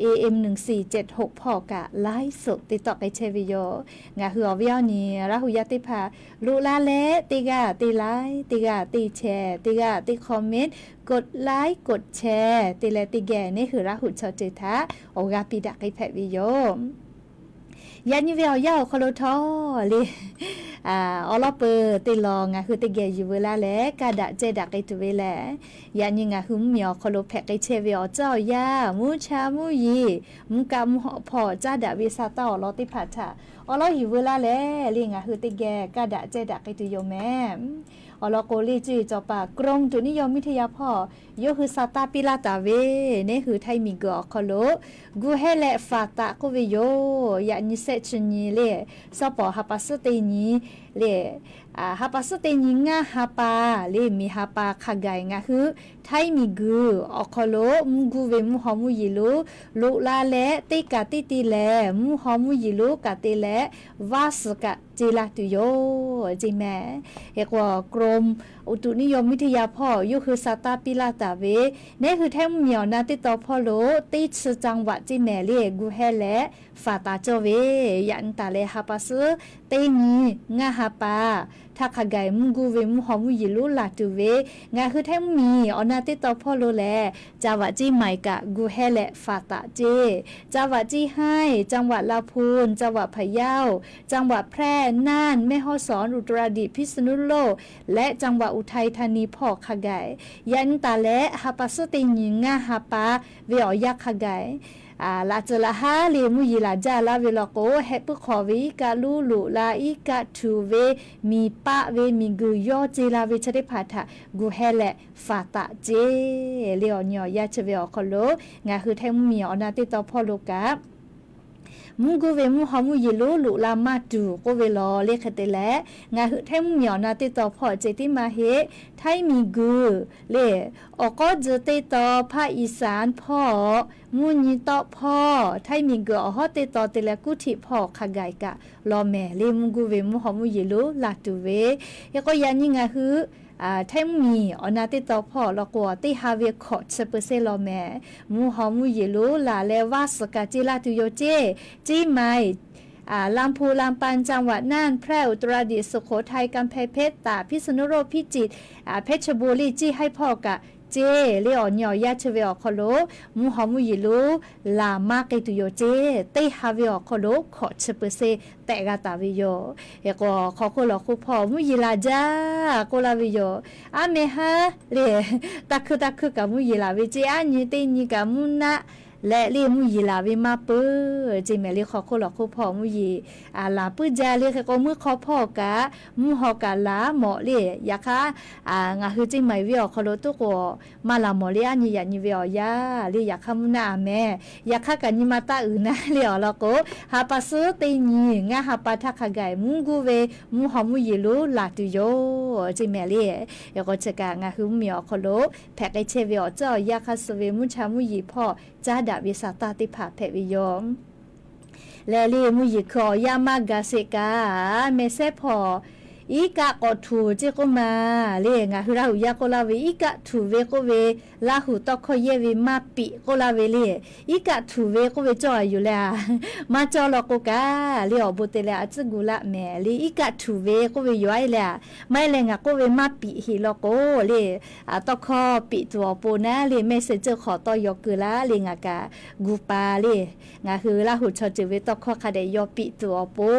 A M หนึ่งสี่เจ็ดหก hpawˇ kaꞈ ไลฟ์สด te tawˆ k'ai chehˇ ve yoˬ. Ngaˬ hui awˬ viˉ awˬ nyi Laˇ hu yaˇ teˇ hpaˍ loꞈ la leh, teˇ g'aˇ teˇ laiˉ, teˇ g'aˇ teˇ share, teˇ g'aˇ teˇ comment, กดไลค์ กดแชร์ te leh teˇ geh neˉ hui Laˇ hu chaw ceuˬ htaꞈ awˬ g'aˇ piˇ daꞈ k'ai hpehꞈ ve yoˬ. Yaꞈ nyi ve awˬ yanˇ awˬ hk'aw lo htawˇ le, awˬ lawn peuˬ teˇ law ngaˬ hui teˇ geh yuˬ veu laˇ leh, kaˇ daꞈ cehˇ daꞈ k'ai tuˬ ve lehˬ, yaꞈ nyi ngaˬ hui mvuhˇmiˬ awˬ hk'aw lo hpehꞈ k'ai chehˇ ve awˬ tcuhˉ awˬ yanˇ, mvuhˇ cha mvuhˇ yeˬ, mvuhˇ kaˆ mvuhˇ hawꞈ hpawˇ caˉ daꞈ ve sa taˇ awˬ lawn teˇ hpaˍ htaꞈ awˬ lawn yuˬ veu laˇ leh, le ngaˬ hui teˇ geh kaˇ daꞈ cehˇ daꞈ k'ai tuˬ yoˬ mehˍ. Awˬ lawn k'o, le cuˇ yiˍ cawˬ paˍ กรมอุตุนิยมวิทยา hpawˇ yawˇ hui sa taˇ piˇ laˇ taˍ ve, neˉ hui htaiˇ miˬguiˬ awˬ hk'aw lo gu hehˇ leh faˍ taꞈ k'oˆ ve yoˬ. Yaꞈ nyi shehˆ chi nyi le, shawˉ pawˍ ha pa suhˉ teˇ nyi le, ha pa suhˉ teˇ nyi ngaˇ ha pa le, miˬ ha pa hk'a gaˬ ngaˬ hui htaiˇ miˬguiˬ awˬ hk'aw lo mvuhˇ guˇ ve mvuhˇ haw mvuhˇ yeˬ lonˉ loꞈ la leh, teˇ kaꞈ teˇ te lehˬ mvuhˇ haw mvuhˇ yeˬ lonˉ kaꞈ te leh, vaˇ suhˍ kaꞈ ce la tuˬ yoˬ ceˇ mehˍ. Hk'e k'o, กรมอุตุนิยมวิทยา hpawˇ yawˇ hui sa taˇ piˇ laˇ taˍ ve, neˉ hui htaiˇ mvuhˇmiˬ awˬ na teˇ taw hpawˇ lo teˇ chi จังหวัด ceˇ mehˍ le, gu hehˇ leh faˍ taˍ cawˇ ve. Yaꞈ nyi taˍ leh ha pa suhˉ teˇ nyi ngaˇ ha pa htaˇ hk'a gaˬ mvuhˇ guˇ ve mvuhˇ haw mvuhˇ yeˬ lonˉ laˬ tuˬ ve, ngaˬ hui htaiˇ mvuhˇmiˬ awˬ na teˇ taw hpawˇ lo lehˬ, จังหวัดเชียงใหม่ kaꞈ gu hehˇ leh faˍ taˍ ceˇ, จังหวัดเชียงราย จังหวัดลำพูน จังหวัดพะเยา จังหวัดแพร่ น่าน แม่ฮ่องสอน อุตรดิตถ์ พิษณุโลก และ จังหวัดอุทัยธานี hpawˇ hk'a gaˬ, yaꞈ nyi taˍ leh ha pa suhˉ teˇ nyi ngaˇ ha pa ve awˬ yanˇ hk'a gaˬ, laꞈ tcuhˍ laꞈ haˉ le mvuhˇ yeˬ laˬ jaˇ laˇ ve law k'o, heh puiˉ hk'awꞈ ve iˉ kaˆ lonˉ loꞈ la, iˉ kaˆ htuꞈ ve miˬ paˆ ve miˬguiˬ yawˇ ce la ve chi teˇ hpaˍ htaꞈ gu hehˇ leh faˍ taˍ ceˇ le. Awˬ nyi awˬ yanˇ chi ve awˬ hk'aw lo ngaˬ hui htaiˇ mvuhˇmiˬ awˬ na teˇ taw hpawˇ lo kaꞈ mvuhˇ guˇ ve mvuhˇ haw mvuhˇ yeˬ lonˉ loꞈ la maˇ tuˬ k'oˆ ve law le. Hk'e te leh, ngaˬ hui htaiˇ mvuhˇmiˬ awˬ na teˇ taw hpawˇ ceh tiˉ maˇ heˆ, htaiˇ miˬguiˬ le awˬ k'awˉ tcuh teˇ taw ภาคอีสาน hpawˇ, mvuhˇ nyi tawˆ hpawˇ, htaiˇ miˬguiˬ awˬ hawˉ teˇ taw te leh กรุงเทพ hpawˇ hk'a gaˬ kaꞈ law mehˍ le, mvuhˇ guˇ ve mvuhˇ haw mvuhˇ yeˬ lonˉ laˬ tuˬ ve. Hk'e k'o, yaꞈ nyi ngaˬ hui htaiˇ mvuhˇmiˬ awˬ na teˇ taw hpawˇ law k'o, teˇ ha ve hkawꞈ chi เปอร์เซ็นต์ law mehˍ. Mvuhˇ haw mvuhˇ yeˬ lonˉ laˬ leh vaˇ suhˍ kaꞈ ce la tuˬ yoˬ ceˇ. เชียงใหม่ ลำพูน ลำปาง จังหวัดน่าน แพร่ อุตรดิตถ์ สุโขทัย กำแพงเพชร ตาก พิษณุโลก พิจิตร เพชรบูรี ceˇ haiˉ hpawˇ kaꞈ ceˇ le. Awˬ nyi awˬ yanˇ chi ve awˬ hk'aw lo mvuhˇ haw mvuhˇ yeˬ lonˉ laˬ maˇ k'ai tuˬ yoˬ ceˇ. Teˇ ha ve awˬ hk'aw lo hkawꞈ chi เปอร์เซ็นต์ tehꞈ g'a taˍ ve yoˬ. Hk'e k'o, hk'aw hk'oˆ lawˬ hk'oˆ hpawˇ mvuhˇ yeˬ laˬ jaˇ k'oˆ laˇ ve yoˬ. Aˉ meh haˉ le, taˇ hkuiˇ taˇ hkuiˇ kaꞈ mvuhˇ yeˬ laˬ ve ceˇ. Aˉ nyi teˇ nyi kaꞈ mvuhˇ naˆ leh le mvuhˇ yeˬ laˬ ve maˇ peuˬ ceˇ mehˍ le. Hk'aw hk'oˆ lawˬ hk'oˆ hpawˇ mvuhˇ yeˬ laˬ puiˉ jaˇ le. Hk'e k'o, meuˇ hk'aw hpawˇ kaꞈ mvuhˇ haw kaꞈ laˬ mawˬ le. Yaꞈ hk'aˇ, ngaˬ hui เชียงใหม่ ve awˬ hk'aw lo tuˉ k'o, maˇ laˬ mawˬ le. Aˉ nyi yaꞈ nyi ve awˬ yanˇ le, yaꞈ hk'aˇ mvuhˇ naˆ a mehˍ. Yaꞈ hk'aˇ kaꞈ nyi ma taˇ uiˍ naˉ le. Awˬ lawn k'o, ha pa suhˉ teˇ nyi ngaˇ ha pa htaˇ hk'a gaˬ mvuhˇ guˇ ve mvuhˇ haw mvuhˇ yeˬ lonˉ laˬ tuˬ yoˬ ceˇ mehˍ le. Hk'e k'o, chi kaꞈ ngaˬ hui mvuhˇmiˬ awˬ hk'aw lo hpehꞈ k'ai chehˇ ve awˬ tcuhˉ awˬ yanˇ hk'a suh ve mvuhˇ cha mvuhˇ yeˬ hpawˇ caˉ daꞈ ve sa taˇ teˇ hpaˍ hpehꞈ ve yoˬ. Lehˬ le, mvuhˇ yeˬ hkui awˬ yanˇ maˇ gaˬ sheˍ kaꞈ, mehˬ sehˉ hpawˇ iˉ kaˆ k'awꞈ htuꞈ ceˇ k'oˆ ma le. Ngaˬ hui Laˇ hu yaˇ k'oˆ laˇ ve, iˉ kaˆ htuꞈ ve k'oˆ ve, Laˇ hu tawˇ hkawˇ yehˇ ve maˇ piꞈ k'oˆ laˇ ve le. Iˉ kaˆ htuꞈ ve k'oˆ ve cawˇ a yoˬ le a. Maˇ cawˇ law k'o kaꞈ le, awˬ bon te leh a tcuhˉ gu laˆ mehˍ le. Iˉ kaˆ htuꞈ ve k'oˆ ve yoˬ a le a. Maˇ heˆ leh ngaˬ k'oˆ ve maˇ piꞈ heˍ law k'o le, tawˇ hkawˇ piꞈ tuˬ awˬ pon naˉ le, messenger hk'awꞈ tawˇ yaw keu laˇ le. Ngaˬ kaꞈ gu pa le, ngaˬ hui Laˇ hu chaw ceuˬ ve tawˇ hkawˇ hk'a dehꞈ yaw piꞈ tuˬ awˬ pon,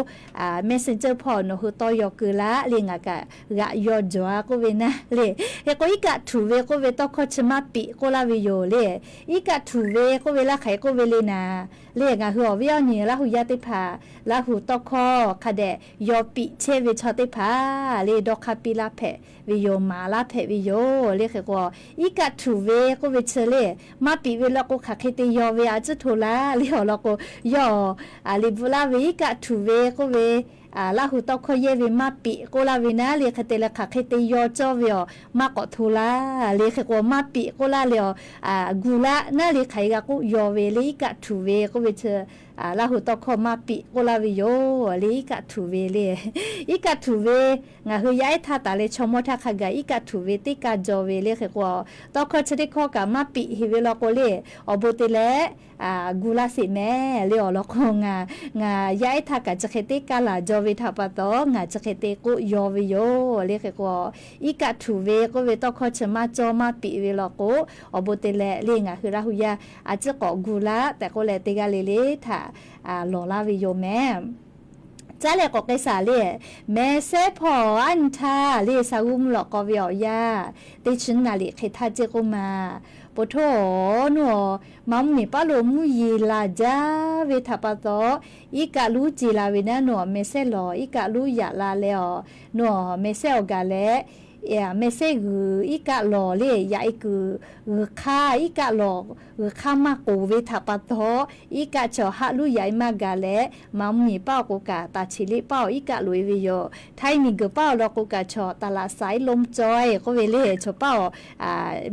messenger hpawˇ nawˬ hui tawˇ yaw keu laˇ. le ngaˬ kaꞈ g'aꞈ yaw jawˬ-a k'oˆ ve naˉ le. Hk'e k'o, iˉ kaˆ htuꞈ ve k'oˆ ve tawˇ hkawˇ chi maˇ piꞈ k'oˆ laˇ ve yoˬ le. Iˉ kaˆ htuꞈ ve k'oˆ ve laˇ hk'aˬ hk'e k'oˆ ve le naˍ le, ngaˬ hui awˬ viˉ awˬ nyi Laˇ hu yaˇ teˇ hpaˍ, Laˇ hu tawˇ hkawˇ hk'a dehꞈ yaw piꞈ chehˇ ve chaw teˇ hpaˍ le, dawˇ hk'aˇ piˇ laˇ hpehꞈ ve yoˬ, maˍ laˇ hpehꞈ ve yoˬ le. Hk'e k'o, iˉ kaˆ htuꞈ ve k'oˆ ve chi le, maˇ piꞈ ve law k'o hk'aˬ hk'e te yaw ve a ciˉ hto laˇ le awˬ lawn k'o, yawˇ liꞈ bvuhꞈ laˇ ve iˉ kaˆ htuꞈ ve k'oˆ ve Laˇ hu tawˇ hkawˇ yehˇ ve maˇ piꞈ k'oˆ laˇ ve naˉ le, hk'e te leh hk'aˬ hk'e te yaw cawˇ ve awˬ maˇ k'awꞈ hto laˇ le. Hk'e k'o, maˇ piꞈ k'oˆ laˇ le awˬ, gu laˇ naˉ le hk'aˬ hk'e g'a k'oˆ yaw ve le, iˉ kaˆ htuꞈ ve k'oˆ ve chi Laˇ hu tawˇ hkawˇ maˇ piꞈ k'oˆ laˇ ve yoˬ le, iˉ kaˆ htuꞈ ve le. Iˉ kaˆ htuꞈ ve ngaˬ hui yaˇ ehˉ htaˇ taˍ leh chaw mawˇ htaˇ hk'a gaˬ iˉ kaˆ htuꞈ ve teˇ kaˇ jaw ve le. Hk'e k'o, tawˇ hkawˇ chi teˇ hkawˇ kaꞈ maˇ piꞈ heˍ ve law k'o le, awˬ bon te leh gu laˇ sheˍ mehˍ le awˬ lawn k'o, ngaˬ yaˇ ehˉ htaˇ kaꞈ chi hk'e teˇ kaˇ laˬ jaw ve htaꞈ pa taw, ngaˬ chi hk'e te k'oˆ yaw ve yoˬ le. Hk'e k'o, iˉ kaˆ htuꞈ ve k'oˆ ve tawˇ hkawˇ chi maˇ cawˇ maˇ piꞈ ve law k'o, awˬ bon te leh le ngaˬ hui Laˇ hu yaˇ a ciˉ k'awꞈ gu laˇ tehꞈ k'oˆ leh, teˇ g'aˇ le le htaꞈ lawˬ laˇ ve yoˬ mehˍ. Caˉ leh k'awꞈ k'ai shaˍ le, meh sehˉ hpawˇ aˉ nyi htaˇ le, sha g'uˇ mvuhˇ lawꞈ k'aw ve awˬ yanˇ, teˇ chi naˍ liꞈ hk'e htaˇ ceˇ k'oˆ ma. Poˬ htoˇ-oˬ, nawˬ-aˬ, Maˍ mvuhˇ miˬ paˉ lo mvuhˇ yeˬ laˬ jaˇ ve htaꞈ pa taw, iˉ kaˆ luˉ ce la ve naˉ, nawˬ-aˬ meh sehˉ lawˬ iˉ kaˆ luˉ yaꞈ la leh awˬ, nawˬ-aˬ meh sehˉ awˬ gaˬ leh, meh sehˉ g'uiˬ iˉ kaˆ lawˬ le yaꞈ e kuiˬ g'uiˬ hk'aˇ, iˉ kaˆ lawˬ g'uiˬ hk'aˇ maˇ k'oˍ ve htaꞈ pa taw, iˉ kaˆ chaw haˆ luˉ yaꞈ e maˇ gaˬ leh, Maˍ mvuhˇ miˬ paˉ awˬ k'o kaꞈ taˍ cheˍ liˆ paˉ awˬ iˉ kaˆ loꞈ e ve yoˬ. Htaiˇ miˬ guiˬ paˉ awˬ lawn k'o kaꞈ chaw taˍ laꞈ saiˉ lonˉ cawˇ e k'oˆ ve le, chaw paˉ awˬ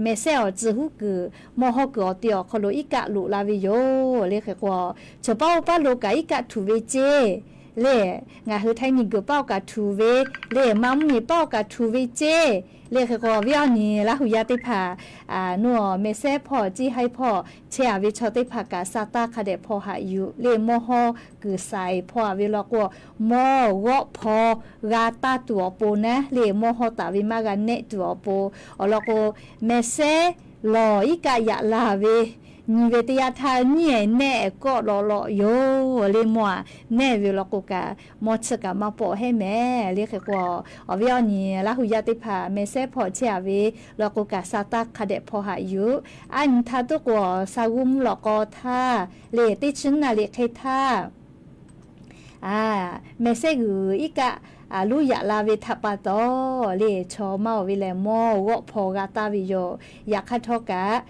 meh sehˉ awˬ tcuh huˉ kuiˬ mawˇ hawˇ kuiˬ awˬ te awˬ hk'aw lo iˉ kaˆ loꞈ la ve yoˬ le. Hk'e k'o, chaw paˉ oˇ paˉ lo kaꞈ iˉ kaˆ htuꞈ ve ceˇ le. Ngaˬ hui Htaiˇ miˬ guiˬ paˉ awˬ kaꞈ htuꞈ ve le, Maˍ mvuhˇ miˬ paˉ awˬ kaꞈ htuꞈ ve ceˇ le. Hk'e k'o, awˬ viˉ awˬ nyi Laˇ hu yaˇ teˇ hpaˍ, nawˬ meh sehˉ hpawˇ ceˇ haiˇ hpawˇ chehˇ a ve chaw teˇ hpaˍ kaꞈ sa taˇ hk'a dehꞈ hpaw haꞈ yuˬ le. Mawˇ hawˇ kuiˬ saiˍ hpaw a ve law k'o, mawˇ g'awˆ hpaw g'a taˇ tuˬ awˬ pon naˉ le, mawˇ hawˇ taˍ ve maˇ g'a nehˆ tuˬ awˬ pon. Awˬ lawn k'o, meh sehˉ lawˬ iˉ kaˆ yaꞈ la ve nyi ve teˇ yanˇ htaˇ nyiˉ ehˍ nehˆ kawˆ lawꞈ lawꞈ yoˬ le. Mawˇ a nehˆ ve law k'o kaꞈ, mawˇ chi kaꞈ maˇ pawˆ hehˉ mehˍ le. Hk'e k'o, awˬ viˉ awˬ nyi Laˇ hu yaˇ teˇ hpaˍ meh sehˉ hpawˇ chehˇ a ve law k'o kaꞈ sa taˇ hk'a dehꞈ hpaw haꞈ yuˬ. Aˉ nyi htaˇ tuˉ k'o, sha g'uˇ mvuhˇ lawꞈ k'aw htaˇ le teˇ chi naˍ liꞈ hk'e htaˇ, meh sehˉ g'uiˬ iˉ kaˆ luˉ yaꞈ la ve htaꞈ pa taw le, chaw maˇ oˬ ve lehˬ mawˇ g'awˆ hpaw g'a taˇ ve yoˬ. Yaꞈ hk'aˇ htawˇ kaꞈ,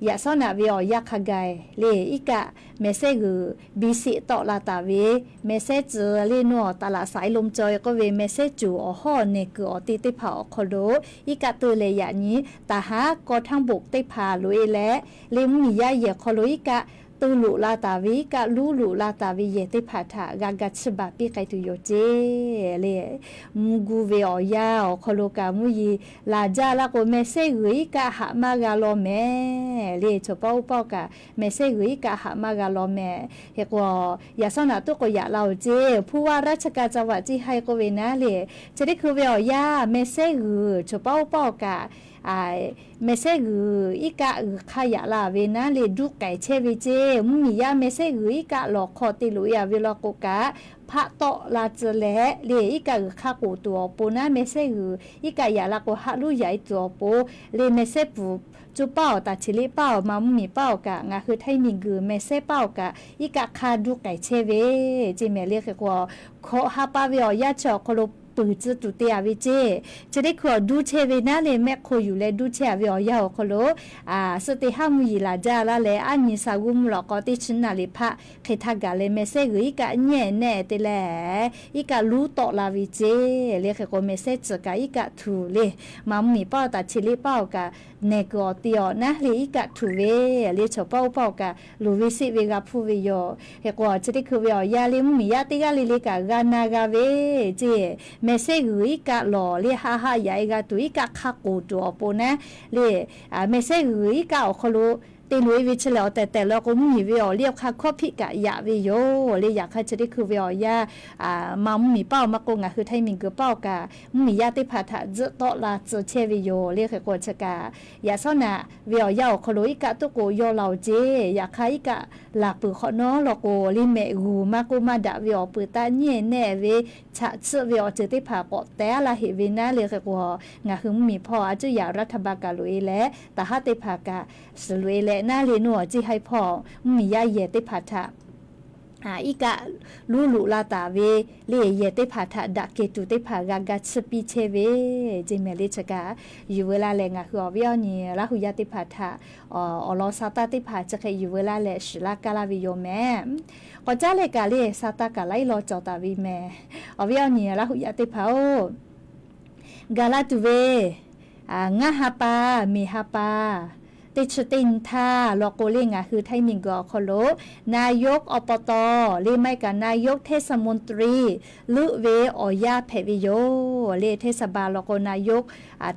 yaꞈ shawˉ naꞈ ve awˬ yanˇ hk'a gaˬ le iˉ kaˆ meh sehˉ g'uiˬ biˇ sheˆ tawˆ la taˍ ve, meh sehˉ tcuh le nawˬ taˍ laꞈ saiˉ lonˉ cawˇ e k'oˆ ve meh sehˉ cuˬ awˬ hawˉ nehˬ kuiˬ awˬ te teˇ hpaˍ awˬ hk'aw lo iˉ kaˆ teu leh yaꞈ nyi taˍ haˉ kawˇ htaˇ boꞈ teˇ hpaˍ loꞈ e leh, le mvuhˇ miˬ yaˇ yehˬ hk'aw lo iˉ kaˆ teu loꞈ la taˍ ve, iˉ kaˆ luˉ loꞈ la taˍ ve yehˬ teˇ hpaˍ htaꞈ g'a ga chiˇ baˬ piˇ k'ai tuˬ yoˬ ceˇ le. Mvuhˇ gu ve awˬ yanˇ awˬ hk'aw lo kaꞈ mvuhˇ yeˬ laˬ jaˇ laˇ k'o, meh sehˉ g'uiˬ iˉ kaˆ haꞈ maˇ g'a law mehˍ le. Chaw paˉ oˇ paˉ kaꞈ meh sehˉ g'uiˬ iˉ kaˆ haꞈ maˇ g'a law mehˍ. Hk'e k'o, yaꞈ shawˉ naꞈ tuˉ k'o yaꞈ la oˬ ceˇ, hpu vaˇ raˇ chi ka ca vaꞈ ceˇ haiˇ k'oˆ ve naˉ le, chi teˇ hkui ve awˬ yanˇ meh sehˉ g'uiˬ chaw paˉ oˇ paˉ awˬ kaꞈ meh sehˉ g'uiˬ iˉ kaˆ g'uiˬ hk'aˇ yaꞈ la ve naˉ le duˇ k'ehˬ chehˇ ve ceˇ. Mvuhˇ miˬ yaˇ meh sehˉ g'uiˬ iˉ kaˆ lawˬ hk'aw te loꞈ e a ve law k'o kaꞈ, hpaˆ tawˆ la tcuh leh le iˉ kaˆ g'uiˬ hk'aˇ k'oˍ tuˬ awˬ pon naˉ, meh sehˉ g'uiˬ iˉ kaˆ yaꞈ la k'o haˆ luˉ yaꞈ e tuˬ awˬ pon le, meh sehˉ pfuhˍ coˇ paˉ awˬ taˍ cheˍ liˆ paˉ awˬ ma mvuhˇ miˬ paˉ awˬ kaꞈ ngaˬ hui Htaiˇ miˬ guiˬ meh sehˉ paˉ awˬ kaꞈ iˉ kaˆ hk'aˇ duˇ k'ehˬ chehˇ ve ceˇ mehˍ le. Hk'e k'o, hkawꞈ ha pa ve awˬ yanˇ chi awˬ hk'aw lo puiˍ tcuh tuˬ te a ve ceˇ. Chi teˇ hkui awˬ duˇ chehˇ ve naˉ le mehˆ hk'o yuˬ leh duˇ chehˇ a ve awˬ yanˇ awˬ hk'aw lo suh te haˉ mvuhˇ yeˬ laˬ jaˇ laˇ leh, aˉ nyi sha g'uˇ mvuhˇ lawꞈ k'aw teˇ chi naˍ liꞈ hpaˆ hk'e htaˇ gaˬ leh meh sehˉ g'uiˬ iˉ kaˆ nyiˉ ehˍ nehˆ te leh iˉ kaˆ luˉ tawˆ la ve ceˇ le. Hk'e k'o, meh sehˉ tcuh kaꞈ iˉ kaˆ htuꞈ le, ma mvuhˇ miˬ paˉ awˬ taˍ cheˍ liˆ paˉ awˬ kaꞈ nehˬ kuiˬ awˬ te awˬ naˉ le iˉ kaˆ htuꞈ ve le, chaw paˉ oˇ paˉ awˬ kaꞈ luˬ ve seˆ ve g'a hpuˇ ve yoˬ. Hk'e k'o, chi teˇ hkui ve awˬ yanˇ le mvuhˇ miˬ yaˇ teˇ g'aˇ le le kaꞈ g'a na g'a ve ceˇ, meh sehˉ g'uiˬ iˉ kaˆ lawˬ le haˆ haˆ yaꞈ e g'a tuˬ iˉ kaˆ hk'aˇ k'oˍ tuˬ awˬ pon naˉ le, meh sehˉ g'uiˬ iˉ kaˆ awˬ hk'aw lo te loꞈ-e ve chi lehˬ, awˬ tehˬ tehˬ law k'o, mvuhˇmiˬ ve awˬ liˇ awˬ hk'aˇ hkawˇ hpiˆ kaꞈ yaꞈ ve yoˬ le. Yaꞈ hk'aˇ chi teˇ hkui ve awˬ yanˇ, maˇ mvuhˇmiˬ paˇ-oˬ, maˇ k'oˆ ngaˬ hui Htaiˇ miˬguiˬ paˇ-oˬ kaꞈ, mvuhˇmiˬ yaˇ teˇ hpaˍ htaꞈ tzuhˆ tawˆ la tcuh chehˇ ve yoˬ le. Hk'e k'o chi kaꞈ, yaꞈ shawˉ naꞈ ve awˬ yanˇ awˬ hk'aw lo iˉ kaˆ tuˉ k'o yaw la-oˬ ceˇ. Yaꞈ hk'aˇ iˉ kaˆ laˬ peuˬ hk'awꞈ nawˉ law k'o, liˇ mehꞈ g'uˬ maˇ k'oˆ maˇ daꞈ ve awˬ peuˬ taˇ nyi nehˆ ve chaꞈ tsuhˆ ve awˬ ceuˬ teˇ hpaˍ k'awꞈ tehˉ laˇ heꞈ ve naˉ le. Hk'e k'o, ngaˬ hui mvuhˇmiˬ hpawˇ a cuˇ yaꞈ รัฐบาล kaꞈ loꞈ-e leh, taˍ haˉ teˇ hpaˍ kaꞈ suhˍ loꞈ-e leh naˉ le, nawˬ a ciˉ haiˉ hpawˇ mvuhˇmiˬ yaˇ yehˬ teˇ hpaˍ htaꞈ iˉ kaˆ luˉ loꞈ la taˍ ve le. Yehˬ teˇ hpaˍ htaꞈ daꞈ kehˬ tuˬ teˇ hpaˍ g'a ga tsuhˇ piˇ chehˇ ve ceˇ mehˍ le. Chi kaꞈ yuˬ veu laˇ leh, ngaˬ hui awˬ viˉ awˬ nyi Laˇ hu yaˇ teˇ hpaˍ htaꞈ awˬ lawn sa taˇ teˇ hpaˍ chi hk'e yuˬ veu laˇ leh shiˍ laˇ kaˇ laˇ ve yoˬ mehˍ. K'awꞈ caˉ leh kaꞈ le, sa taˇ kaꞈ laiˉ law cawˬ taˍ ve mehˍ. Awˬ viˉ awˬ nyi Laˇ hu yaˇ teˇ hpaˍ-oˬ, gaˬ la tuˬ ve ngaˇ ha pa, miˬ ha pa, teˇ chi teˇ nyi htaˇ law k'o le, ngaˬ hui Htaiˇ miˬguiˬ awˬ hk'aw lo นายก อบต. le maˇ heˆ kaꞈ นายก เทศมนตรี leuˆ ve awˬ yanˇ hpehꞈ ve yoˬ le. เทศบาล law k'o นายก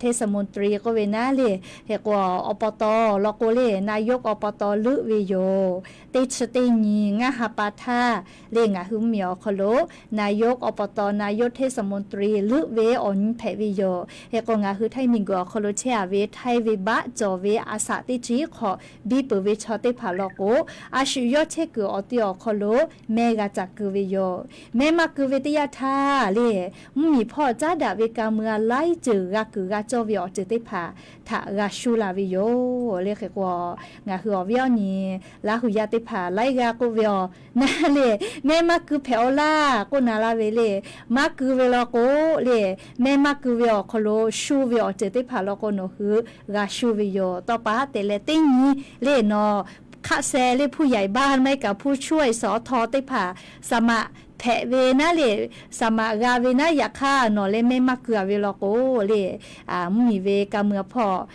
เทศมนตรี k'oˆ ve naˉ le. Hk'e k'o อบต. law k'o le นายก อบต. leuˆ ve yoˬ. Teˇ chi teˇ nyi ngaˇ ha pa htaˇ le, ngaˬ hui mvuhˇmiˬ awˬ hk'aw lo นายก อบต. นายก เทศมนตรี leuˆ ve awˬ nyi hpehꞈ ve yoˬ. Hk'e k'o ngaˬ hui Htaiˇ miˬguiˬ awˬ hk'aw lo chehˇ-a ve Htaiˇ ve baˆ cawˬ ve a shaꞈ teˇ chi hk'awꞈ biˇ peuˬ ve chaw teˇ hpaˍ law k'o, a shu yawˇ chehˇ kuiˬ awˬ ti awˬ hk'aw lo mehˇ g'a caꞈ keu ve yoˬ. Mehˇ maˇ keu ve teˇ yanˇ htaˇ le, mvuhˇmiˬ hpawˇ caˉ daꞈ ve ka mui-a laiˉ ceuˬ g'a kuiˬ g'a cawˇ ve awˬ ceuˬ teˇ hpaˍ htaꞈ g'a shu la ve yoˬ le. Hk'e k'o, ngaˬ hui awˬ viˉ awˬ nyi Laˇ hu yaˇ teˇ hpaˍ laiˉ g'aˇ k'oˆ ve awˬ naˉ le, mehˇ maˇ keu hpehꞈ-aw laˇ k'oˆ na laˇ ve le. Maˇ keu ve law k'o le, mehˇ maˇ keu ve awˬ hk'aw lo shu ve awˬ ceuˬ teˇ hpaˍ law k'o, nawˬ hui g'a shu ve yoˬ. Tawˇ pa haˉ te leh teˇ nyi le, nawˬ hk'aˆ sheh le ผู้ใหญ่บ้าน maˇ heˆ kaꞈ ผู้ช่วย สอทอ teˇ hpaˍ สมัคร hpehꞈ ve naˉ le, สมัคร g'a ve naˉ. Yaꞈ hk'aˇ nawˬ leh mehˇ maˇ keu-a ve law k'o le, mvuhˇmiˬ ve ka mui-a hpawˇ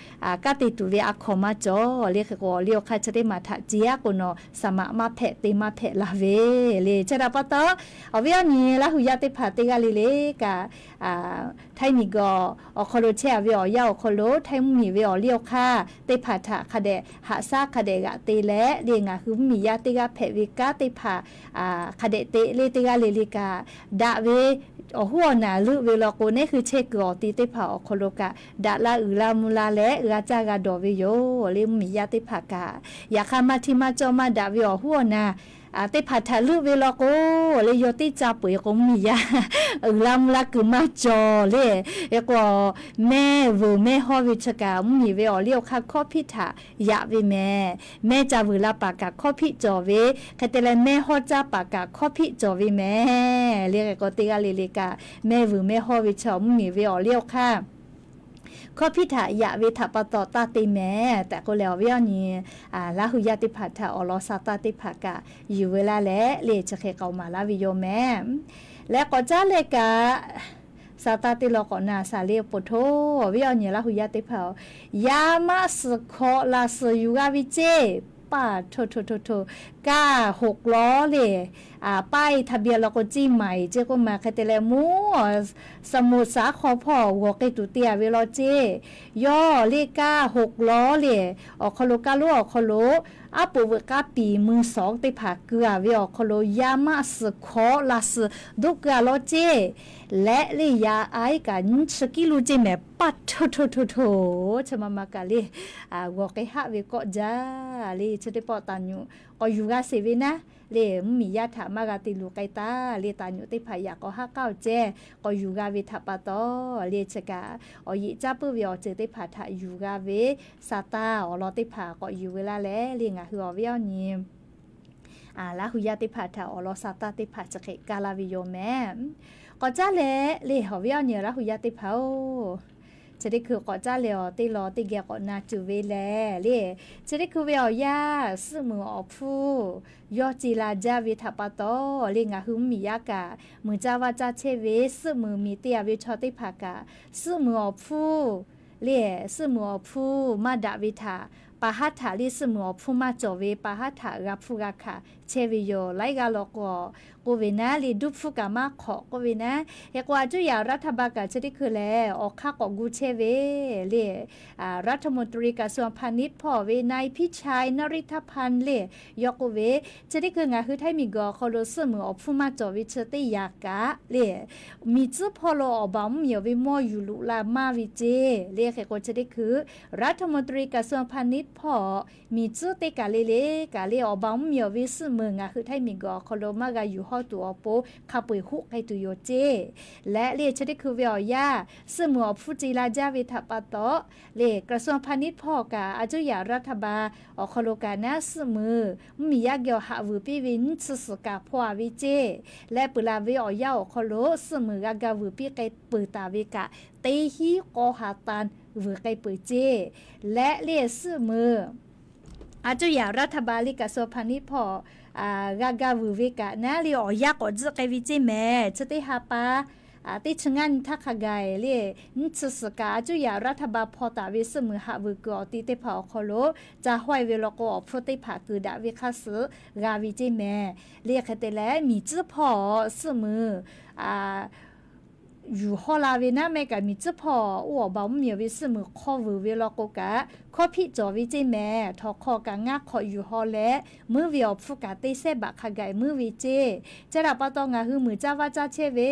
kanˉ te tuˬ ve a hkawnˍ maˇ cawˬ le. Hk'e k'o, awˬ liˇ awˬ hk'aˇ chi teˇ maˬ htaꞈ ce-a k'o, nawˬ สมัคร maˇ hpehꞈ, te maˇ hpehꞈ la ve le. Chi htaꞈ pa taw, awˬ viˉ awˬ nyi Laˇ hu yaˇ teˇ hpaˍ teˇ g'aˇ le le kaꞈ, Htaiˇ miˬguiˬ awˬ hk'aw lo chehˇ-a ve awˬ yanˇ awˬ hk'aw lo Htaiˇ mvuhˇmiˬ ve awˬ liˇ awˬ hk'aˇ teˇ hpaˍ htaꞈ hk'a dehꞈ haꞈ shaˉ hk'a dehꞈ g'aꞈ te leh le, ngaˬ hui mvuhˇmiˬ yaˇ teˇ g'aˇ hpehꞈ ve kanˉ teˇ hpaˍ hk'a dehꞈ te le. Teˇ g'aˇ le le kaꞈ daꞈ ve awˬ hoˉ awˬ naˬ leuˆ ve law k'o, neˉ hui chehˇ kuiˬ awˬ ti teˇ hpaˍ awˬ hk'aw lo kaꞈ daꞈ la uiˍ la mvuh la leh g'a caˇ g'a dawˬ ve yoˬ le, mvuhˇmiˬ yaˇ teˇ hpaˍ kaꞈ. Yaꞈ hk'aˇ maˇ htiˇ maˇ cawˇ maˇ daꞈ ve awˬ hoˉ awˬ naˬ teˇ hpaˍ htaꞈ leuˆ ve law k'o le, yawˇ teˇ ca peu-eˬ k'o mvuhˇmiˬ yaˇ uiˍ la mvuh la kuiˬ maˇ cawˬ le. Hk'e k'o, mehˇ vuiˬ mehˇ hawˇ ve chi kaꞈ mvuhˇmiˬ ve awˬ liˇ awˬ hk'aˇ hkawˇ hpiˆ htaꞈ yaꞈ ve mehˍ. Mehˇ ca vuiˬ la paˍ kaꞈ hkawˇ hpiˆ cawˬ ve, hk'e te leh mehˇ hawˇ caˇ paˍ kaꞈ hkawˇ hpiˆ cawˬ ve mehˍ le. Hk'e k'o, teˇ g'aˇ le le kaꞈ mehˇ vuiˬ mehˇ hawˇ ve chi mvuhˇmiˬ ve awˬ liˇ awˬ hk'aˇ hkawˇ hpiˆ htaꞈ yaꞈ ve htaꞈ pa taw taˇ te mehˍ tehꞈ k'oˆ leh, awˬ viˉ awˬ nyi Laˇ hu yaˇ teˇ hpaˍ htaꞈ awˬ lawn sa taˇ teˇ hpaˍ kaꞈ yuˬ veu laˇ leh le, chi hk'e k'aoˍ maˍ laˇ ve yoˬ mehˍ. Leh k'awꞈ caˉ leh kaꞈ, sa taˇ teˇ law k'awꞈ na shaˍ le, poˬ htoˇ awˬ viˉ awˬ nyi Laˇ hu yaˇ teˇ hpaˍ-oˬ, yaˇ maˆ suhˍ hkawꞈ laˬ suhˍ yuˬ g'a ve ceˇ. Paˇ htoˇ htoˇ htoˇ htoˇ, kaˇ hoꞈ lawˉ le, paˇ-e htaꞈ biˇ law k'o, ciˇ maˍ-e ceˇ k'oˆ ma. Hk'e te leh mvuhˇ สมุทรสาคร hpawˇ g'awˬ k'ai tuˬ te-a ve law ceˇ. Yawˇ le kaˇ hoꞈ lawˉ le, awˬ hk'aw lo kaˇ lonˉ awˬ hk'aw lo aˉ poꞈ veuꞈ k'aˉ piˍ mui sawˍ teˇ hpaˍ keu-a ve awˬ hk'aw lo yaˇ maˆ suhˍ hkawꞈ laˬ suhˍ doˆ keu-a law ceˇ. Leh le yaˇ a iˉ kaꞈ nyiˇ chi kiˉ lo ceˇ mehˍ. Paˇ htoˇ htoˇ htoˇ htoˇ, chi ma ma kaꞈ le, g'awˬ k'ai haˆ ve kawˆ jaˇ le. Chi teˇ pawˆ taˍ nyuꞈ k'awꞈ yuˬ g'a sheˍ ve naˉ le, mvuhˇmiˬ yaˇ htaꞈ maˇ g'a te luˬ k'ai taˍ le. Taˍ nyuꞈ teˇ hpaˍ yaꞈ k'awꞈ haˆ k'aˉ-oˬ ceh k'awꞈ yuˬ g'a ve htaꞈ pa taw le, chi kaꞈ awˬ yeꞈ caˇ puiˉ ve awˬ ceuˬ teˇ hpaˍ htaꞈ yuˬ g'a ve sa taˇ awˬ lawn teˇ hpaˍ k'awꞈ yuˬ veu laˇ leh le, ngaˬ hui awˬ viˉ awˬ nyi Laˇ hu yaˇ teˇ hpaˍ htaꞈ awˬ lawn sa taˇ teˇ hpaˍ chi hk'e kaˇ laˇ ve yoˬ mehˍ. K'awꞈ caˉ leh le, awˬ viˉ awˬ nyi Laˇ hu yaˇ teˇ hpaˍ-oˬ, chi teˇ hkui k'awꞈ caˉ leh awˬ teˇ lawn teˇ geh k'awꞈ na tuˬ ve lehˬ le, chi teˇ hkui ve awˬ yanˇ suhˆ muiˬ awˬ hpfuhˇ yawˇ ce la jaˇ ve htaꞈ pa taw le, ngaˬ hui mvuhˇmiˬ yaˇ kaꞈ muiˬ caˇ vaˇ caˇ chehˇ ve suhˆ muiˬ miˬ te-a ve chaw teˇ hpaˍ kaꞈ suhˆ muiˬ awˬ hpfuhˇ le, suhˆ muiˬ awˬ hpfuhˇ maˇ daꞈ ve htaꞈ pa haˉ htaꞈ le suhˆ muiˬ awˬ hpfuhˇ maˇ cawˬ ve pa haˉ htaꞈ g'a hpfuhˇ g'a hkanˍ chehˇ ve yoˬ. Laiˉ g'aˇ law k'o, k'oˆ ve naˉ le, duˇ hpuˇ kaꞈ maˇ hk'awꞈ k'oˆ ve naˉ. Hk'e k'o, a cuˇ yaꞈ รัฐบาล kaꞈ chi teˇ hkui lehˬ awˬ hk'aˇ k'awꞈ gu chehˇ ve le, รัฐมนตรีกระทรวงพาณิชย์ hpawˇ ve นายพิชัย นฤทธพันธ์ le, yawˇ k'oˆ ve, chi teˇ hkui ngaˬ hui Htaiˇ miˬ guiˬ awˬ hk'aw lo suhˆ muiˬ awˬ hpfuhˇ maˇ cawˬ ve chi teˇ yaꞈ kaꞈ le, miˬ tcuhˉ hpawˇ lo awˬ baˬ mvuhˇ miˬ awˬ ve mawˇ yuˬ loꞈ la maˇ ve ceˇ le. Hk'e k'o, chi teˇ hkui รัฐมนตรีกระทรวงพาณิชย์ hpawˇ miˬ tcuhˉ teˇ kaˬ le le kaꞈ le awˬ baˬ mvuhˇ miˬ awˬ ve suhˆ muiˬ ngaˬ hui Htaiˇ miˬ guiˬ awˬ hk'aw lo maˇ g'a yuˬ hawˇ tuˬ awˬ pon hk'a peu-eˬ hoˆ k'ai tuˬ yoˬ ceˇ. Leh le chi teˇ hkui ve awˬ yanˇ suhˆ muiˬ awˬ hpfuhˇ ce la jaˇ ve htaꞈ pa taw le กระทรวงพาณิชย์ hpawˇ kaꞈ a cuˇ yaꞈ รัฐบาล awˬ hk'aw lo kaꞈ naˉ suhˆ muiˬ mvuhˇ miˬ yaˇ geh awˬ haꞈ vuiˬ piˇ ve nyiˇ chi suhˍ kaꞈ hpaw-a ve ceˇ. Leh peuˬ laˬ ve awˬ yanˇ awˬ hk'aw lo suhˆ muiˬ g'a ga vuiˬ piˇ k'ai peuˬ taˍ ve kaꞈ teˇ hinˉ k'awˇ ha tan vuiˬ k'ai peuˬ ceˇ. Leh le suhˆ muiˬ a cuˇ yaꞈ รัฐบาล le กระทรวงพาณิชย์ hpawˇ g'a ga vuiˬ ve kaꞈ naˉ le awˬ yanˇ k'awꞈ tzuhˆ k'ai ve ceˇ mehˍ. Chi teˇ ha pa teˇ chi ngaˇ nyi htaˇ hk'a gaˬ le nyiˇ chi suhˍ kaꞈ a cuˇ yaꞈ รัฐบาล hpaw taˍ ve suhˆ muiˬ haꞈ vuiˬ kuiˬ awˬ ti teˇ hpaˍ awˬ hk'aw lo ca hawˇ-e ve law k'o, awˬ hpfuhˇ teˇ hpaˍ kuiˬ daꞈ ve hk'aˇ suh g'a ve ceˇ mehˍ. Le hk'e te leh miˬ tcuhˉ hpawˇ suhˆ muiˬ yuˬ hawˇ la ve naˉ mehˆ kaꞈ miˬ tcuhˉ hpawˇ oˇ awˬ baˬ mvuhˇ miˬ awˬ ve suhˆ muiˬ hk'aw vuiˬ ve law k'o kaꞈ hkawˇ hpiˆ cawˬ ve ceˇ mehˍ. Htawnˍ hk'aw kaꞈ ngaˇ hk'awꞈ yuˬ haw leh muiˉ ve awˬ hpfuhˇ kaꞈ teˇ sehˉ baꞈ hk'a gaˬ muiˉ ve ceˇ. Chi htaꞈ pa taw ngaˬ hui muiˬ caˇ vaˇ caˇ chehˇ ve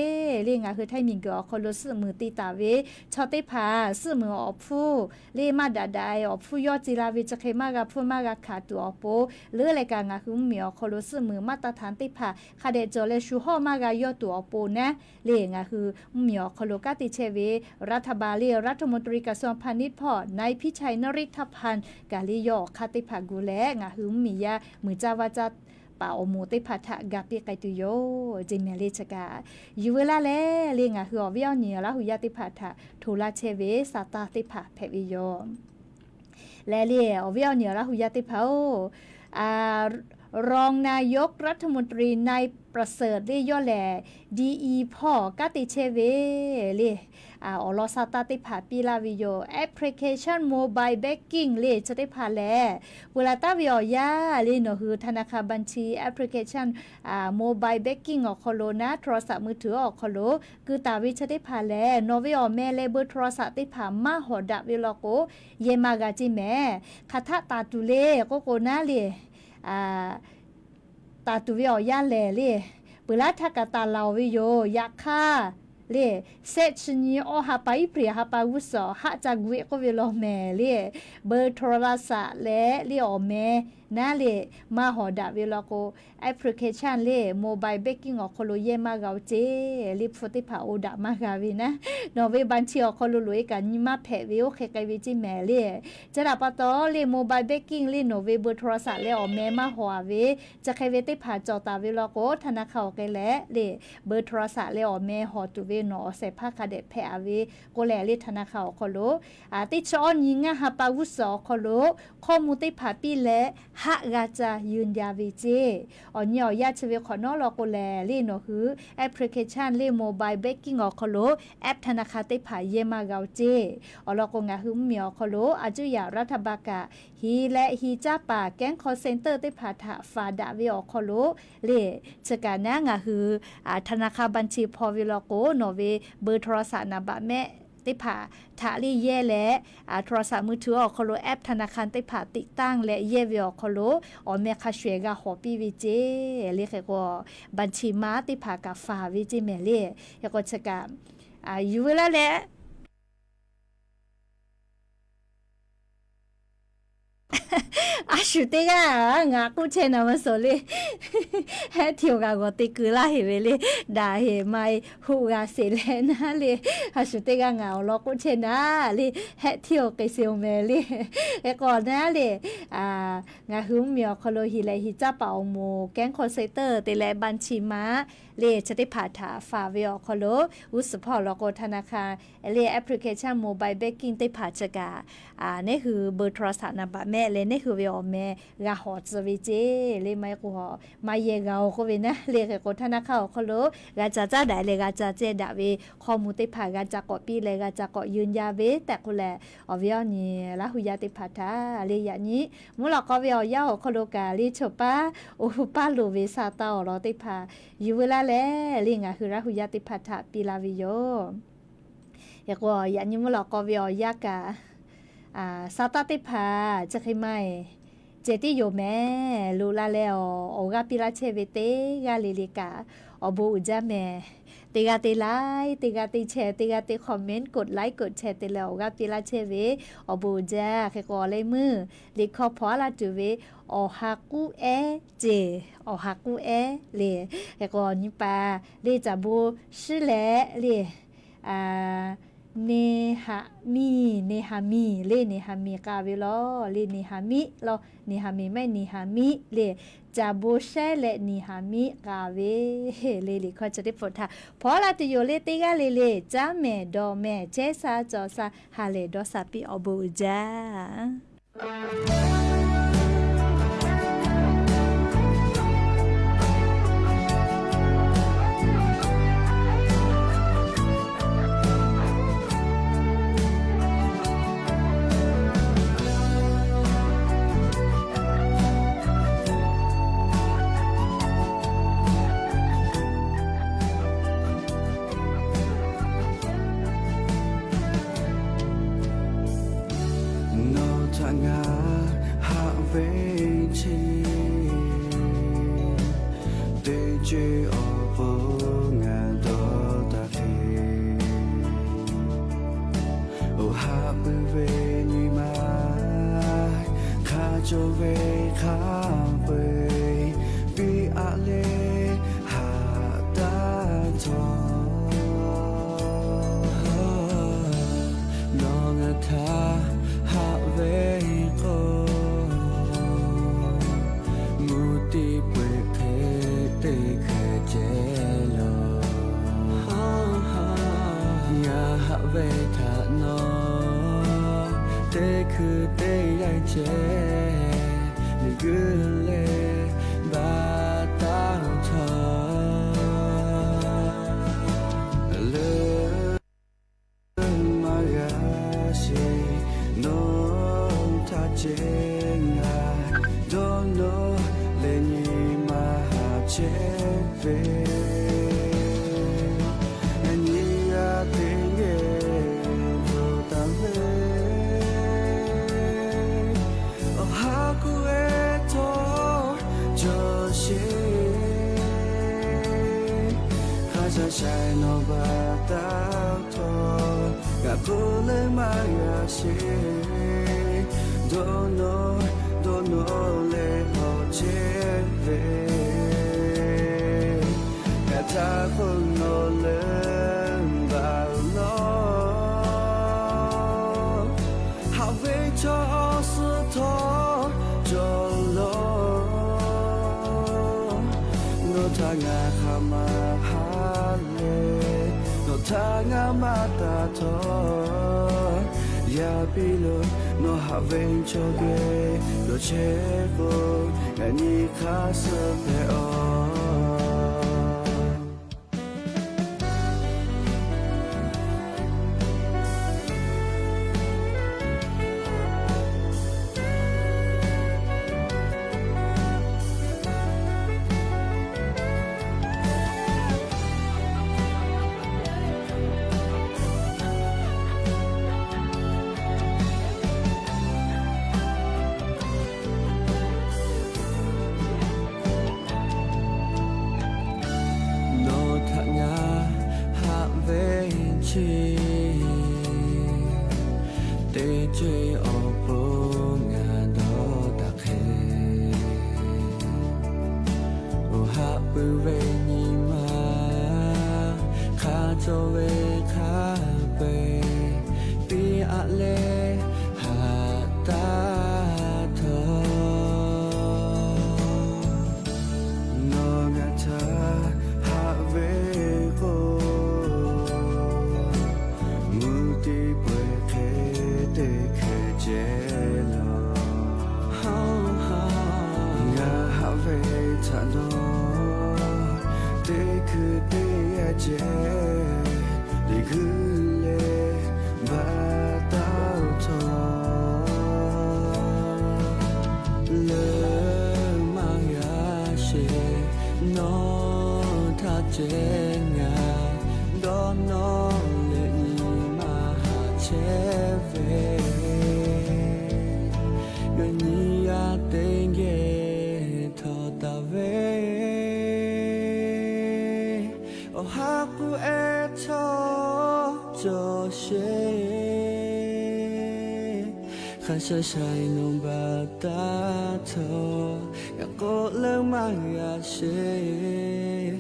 le ngaˬ hui Htaiˇ miˬ guiˬ awˬ hk'aw lo suhˆ muiˬ te taˍ ve chaw teˇ hpaˍ suhˆ muiˬ awˬ hpfuhˇ le maˇ daꞈ daꞈ-e awˬ hpfuhˇ yawˇ ce la ve chi hk'e maˇ g'a hpfuhˇ maˇ g'a hkanˍ tuˬ awˬ pon leuˉ leh kaꞈ ngaˬ hui mvuhˇ miˬ awˬ hk'aw lo suhˆ muiˬ maˇ taˇ htaˍ teˇ hpaˍ hk'a dehꞈ cawˬ leh shu hawˇ maˇ g'a yawˇ tuˬ awˬ pon naˉ le ngaˬ hui mvuhˇ miˬ awˬ hk'aw lo kanˉ te chehˇ ve รัฐบาล le รัฐมนตรีกระทรวงพาณิชย์ hpawˇ นายพิชัย นฤทธพันธ์ kaꞈ le yawˇ awˬ hk'aˇ teˇ hpaˍ gu leh ngaˬ hui mvuhˇ miˬ yaˇ muiˬ caˇ vaˇ caˇ paˍ awˬ moˍ teˇ hpaˍ htaꞈ ga piˇ k'ai tuˬ yoˬ. Ceˇ mehˍ le chi kaꞈ yuˬ veu laˇ leh le ngaˬ hui awˬ viˉ awˬ nyi awˬ laˇ hu yaˇ teˇ hpaˍ htaꞈ hto laˇ chehˇ ve sa taˇ teˇ hpaˍ hpehꞈ ve yoˬ. Leh le awˬ viˉ awˬ nyi awˬ laˇ hu yaˇ teˇ hpaˍ-oˬ, รองนายกรัฐมนตรี นายประเสริฐ le yawˇ lehˬ DE hpawˇ kanˉ te chehˇ ve le awˬ lawn sa taˇ teˇ hpaˍ piˇ laˇ ve yoˬ. Application mobile banking le chi teˇ hpaˍ lehˬ peuˬ laˬ taˍ ve awˬ yanˇ le nawˬ hui ธนาคารบัญชี application mobile banking awˬ hk'aw lo naˉ โทรศัพท์มือถือ awˬ hk'aw lo keu taˍ ve chi teˇ hpaˍ lehˬ nawˬ ve awˬ meh leh เบอร์โทรศัพท์ teˇ hpaˍ maˇ hawˍ daꞈ ve law k'o yehˇ maˇ g'a ceˇ mehˍ. Hk'aˬ htaˆ taˍ tuˬ le k'oˆ k'o naˉ le taˍ tuˬ ve awˬ yanˇ lehˬ le peuˬ laˇ htaˇ kaꞈ taˍ laˬ-oˬ ve yoˬ. Yaꞈ hk'aˇ le shehˆ chi nyi awˇ ha pa iˉ hpriˍ ha pa g'uˇ suhˍ haˆ ca gu-e k'oˆ ve law mehˍ le เบอร์โทรศัพท์ leh le awˬ meh naˉ le maˇ hawˍ daꞈ ve law k'o application le mobile banking awˬ hk'aw lo yehˇ maˇ g'a-oˬ ceˇ. Le hpu teˇ hpaˍ oˇ daꞈ maˇ g'a ve naˉ nawˬ ve บัญชี awˬ hk'aw lo loꞈ-e kaꞈ nyi maˇ hpehꞈ ve oˇ hk'e k'ai ve ceˇ mehˍ le. Chi htaꞈ pa taw le mobile banking le nawˬ ve เบอร์โทรศัพท์ leh awˬ meh maˇ hawˍ-a ve chi hk'e ve teˇ hpaˍ cawˬ taˍ ve law k'o ธนาคาร awˬ hk'e leh le เบอร์โทรศัพท์ leh awˬ meh hawˍ tuˬ ve nawˬ awˬ shehˍ hpaˇ hk'a dehꞈ hpehꞈ-a ve k'oˆ leh le ธนาคาร awˬ hk'aw lo teˇ chi awˇ nyi ngaˇ ha pa g'uˇ suhˍ awˬ hk'aw lo ข้อมูล teˇ hpaˍ piˇ leh haˆ g'a ca yeu jaˇ ve ceˇ. Awˬ nyi awˬ yanˇ chi ve hk'awꞈ nawˉ law k'o lehˬ le nawˬ hui application le mobile banking awˬ hk'aw lo app ธนาคาร teˇ hpaˍ yehˇ maˇ g'a-oˬ ceˇ. Awˬ lawn k'o ngaˬ hui mvuhˇ miˬ awˬ hk'aw lo a cuˇ yaꞈ รัฐบาล kaꞈ hi leh hi caˇ paˍ แก๊ง call center teˇ hpaˍ htaꞈ faˍ daꞈ ve awˬ hk'aw lo le chi kaꞈ naˉ ngaˬ hui ธนาคาร บัญชี hpaw ve law k'o nawˬ ve เบอร์โทรศัพท์ naˍ baꞈ mehˆ teˇ hpaˍ htaꞈ le yehˇ leh โทรศัพท์มือถือ awˬ hk'aw lo app ธนาคาร teˇ hpaˍ ติดตั้ง leh yehˇ ve awˬ hk'aw lo awˬ meh hk'a shuˍ-ehˍ g'a hawˍ piˇ ve ceˇ. Le hk'e k'o บัญชีม้า teˇ hpaˍ kaꞈ faˍ ve ceˇ mehˍ le. Hk'e k'o chi kaꞈ yuˬ veu laˇ leh a shu teˇ g'aˇ ngaˬ k'oˆ chehˇ naˍ ma shawˍ le. Hehˆ hteˇ-oˬ g'a g'awˬ te keu laˇ heˍ ve le. Daꞈ heˍ ma-e hoˆ g'a sheˍ leh naˉ le a shu teˇ g'aˇ ngaˬ awˬ lawn k'oˆ chehˇ naˉ le. Hehˆ hteˇ-oˬ k'ai sheˍ-oˬ mehˍ le. Hk'e k'o naˉ le ngaˬ hui mvuhˇ miˬ awˬ hk'aw lo hi leh hi caˇ paˍ awˬ moˍ แก๊ง call center te leh บัญชีม้า le chi teˇ hpaˍ htaꞈ faˍ ve awˬ hk'aw lo g'uˇ suhˍ hpawˇ awˬ lawn k'o ธนาคาร le application mobile banking teˇ hpaˍ chi kaꞈ neˉ hui เบอร์โทรศัพท์ naˍ baꞈ mehˆ leh neˇ hui ve awˬ meh g'a hawˍ tcuh ve ceˇ le. Maˇ heˆ k'o, maˇ yehˬ g'a-oˬ k'oˆ ve naˉ le. Hk'e k'o htaˇ naˇ hk'aˇ awˬ hk'aw lo g'a ca caˉ daꞈ leh g'a ca ceh daꞈ ve hk'aw mvuh teˇ hpaˍ g'a ca k'awꞈ piˇ leh g'a ca k'awꞈ yonˍ jaˇ ve tehꞈ k'oˆ leh, awˬ viˉ awˬ nyi Laˇ hu yaˇ teˇ hpaˍ htaꞈ le yaꞈ nyi mvuhˇ lawꞈ k'aw ve awˬ yanˇ awˬ hk'aw lo kaꞈ le chaw paˉ oˇ hu paˇ loˍ ve sa taˇ awˬ lawn teˇ hpaˍ yuˬ veu laˇ leh le ngaˬ hui Laˇ hu yaˇ teˇ hpaˍ htaꞈ piˇ laˇ ve yoˬ. Hk'e k'o yaꞈ nyi mvuhˇ lawꞈ k'aw ve awˬ yanˇ kaꞈ sa taˇ teˇ hpaˍ chi hk'e maˇ heˆ ceh tiˉ yoˬ mehˍ. Loꞈ la leh awˬ g'aˇ piˇ laˇ chehˇ ve teˇ g'aˇ le le kaꞈ awˬ bon uiˍ jaˇ mehˍ. Teˇ g'aˇ teˇ like, teˇ g'aˇ teˇ share, teˇ g'aˇ teˇ comment, กดไลค์ กดแชร์ te leh awˬ g'aˇ piˇ laˇ chehˇ ve awˬ bon uiˍ jaˇ. Hk'e k'o awˬ leh meuˇ liꞈ hkawˇ hpaw aˉ laˇ tuˬ ve Awˬ ha k'uˉ ehˉ ceˇ, Awˬ ha k'uˉ ehˉ le. Hk'e k'o nyi pa le caˬ bon shiˉ leh le, neˇ haꞈ miˇ, neˇ haˍ miˇ le, neˇ haˍ miˇ k'a ve lawˬ le, neˇ haˍ miˇ lawˬ, neˇ haˍ miˇ maˇ heˆ neˇ haˍ miˇ le. Caˬ bon shehˉ leh neˇ haˍ miˇ k'a ve le. Liꞈ hkawˇ chi teˇ hpaˍ htaꞈ hpaw laˇ tuˬ yoˬ le. Teˇ g'aˇ le le caˉ mehˍ dawˬ mehˍ chehˇ sha cawˬ sha ha lehˬ dawˇ sha piˇ awˬ bon uiˍ jaˇ. Nawˬ htaꞈ ngaˬ haꞈ ve chi teˇ ceuˬ awˬ pon ngaˬ dawˇ taˇ hk'e. Oˇ haꞈ puiˉ ve nyi ma hk'a cawˬ ve hk'a peu-eˬ piˇ aꞈ leh haꞈ taˇ htawˇ. Nawˬ ngaˬ htaꞈ haꞈ ve k'o, mvuhˇ tiˉ peu-eˬ hk'e te hkeh ceh lawˬ. Ngaˬ haꞈ ve htaꞈ nawˬ teˇ hkui teˇ yanˇ ceh miˬguiˬ leh baˬ taˇ htawˇ. Leuˬ maˇ g'a sheˍ, nawˬ htaꞈ ceh ngaˬ dawˇ nawˬ leh nyi ma haꞈ chehˇ ve. Nyi g'a teˇ geh dawˬ taˍ ve, awˬ ha k'uˉ ehˉ htawˇ cawˬ sheˍ. Hk'a shaˍ shaˍ nawˬ baˬ taˇ htawˇ, g'a k'oˆ leh maˇ g'a sheˍ. Dawˇ nawˬ, dawˇ nawˬ leh hawꞈ chehˇ ve, g'a htaˇ k'oˆ nawˬ leuˬ baˬ lawˬ. Haꞈ ve chaw awˬ suhˍ htawˇ cawˬ lawˬ. Nawˬ htaꞈ ngaˬ hk'aˬ ma haꞈ le, nawˬ htaꞈ ngaˬ maˇ taˍ htawˇ. Yaꞈ piˇ lo nawˬ haꞈ ve chaw geh dawˬ chehˇ k'o, ngaˬ nyi hk'aˇ suh hpehꞈ awˬ. Nawˬ htaꞈ ngaˬ haꞈ ve chi teˇ ceuˬ awˬ pon ngaˬ dawˇ taˇ hk'e. Oˇ haꞈ puiˉ ve nyi ma hk'a cawˬ ve hk'a peu-eˬ piˇ aꞈ leh haꞈ taˇ htawˇ. Nawˬ ngaˬ htaꞈ haꞈ ve k'o, mvuhˇ tiˉ peu-eˬ hk'e te hkeh ceh lawˬ. Teˇ hkui teˇ yanˇ ceh, teˇ hkui leh baˬ taˍ htawˇ, leuˉ maˇ g'a sheˍ. Nawˬ htaꞈ ceh ngaˬ dawˇ nawˇ leh nyi ma haꞈ chehˇ ve, ngaˬ nyi g'a teˇ geh htawˇ taˍ ve, awˬ ha k'u ehˉ chaw cawˬ sheˍ. Hk'a sha sha-e nawˬ baˬ taˍ htawˇ, yaꞈ k'aw leuˉ maˇ g'a sheˍ.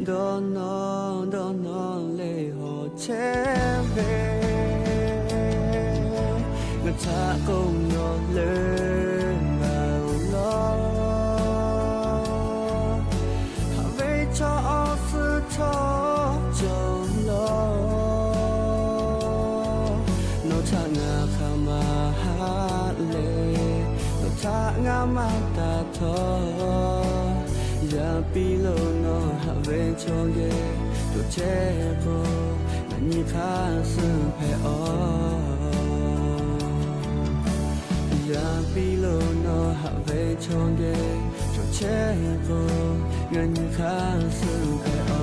Dawˇ nawˇ dawˇ nawˇ leh hawˬ chehˇ ve, ngaˬ htaꞈ k'oˆ nawˬ leuˉ maˇ-oˬ law. Haꞈ ve chaw awˬ suhˉ htawˇ cawˬ law. Nawˬ htaꞈ ngaˬ hk'aˬ ma haꞈ leh, nawˬ htaꞈ ngaˬ maˇ taˍ htawˇ, yaꞈ piˇ lo nawˬ haꞈ ve chaw geh cawˬ chehˇ k'o, ngaˬ nyi hk'aˇ suh hpehꞈ-oˬ. Yaꞈ piˇ lo nawˬ haꞈ ve chaw geh cawˬ chehˇ k'o, ngaˬ nyi hk'aˇ suh hpehꞈ-oˬ.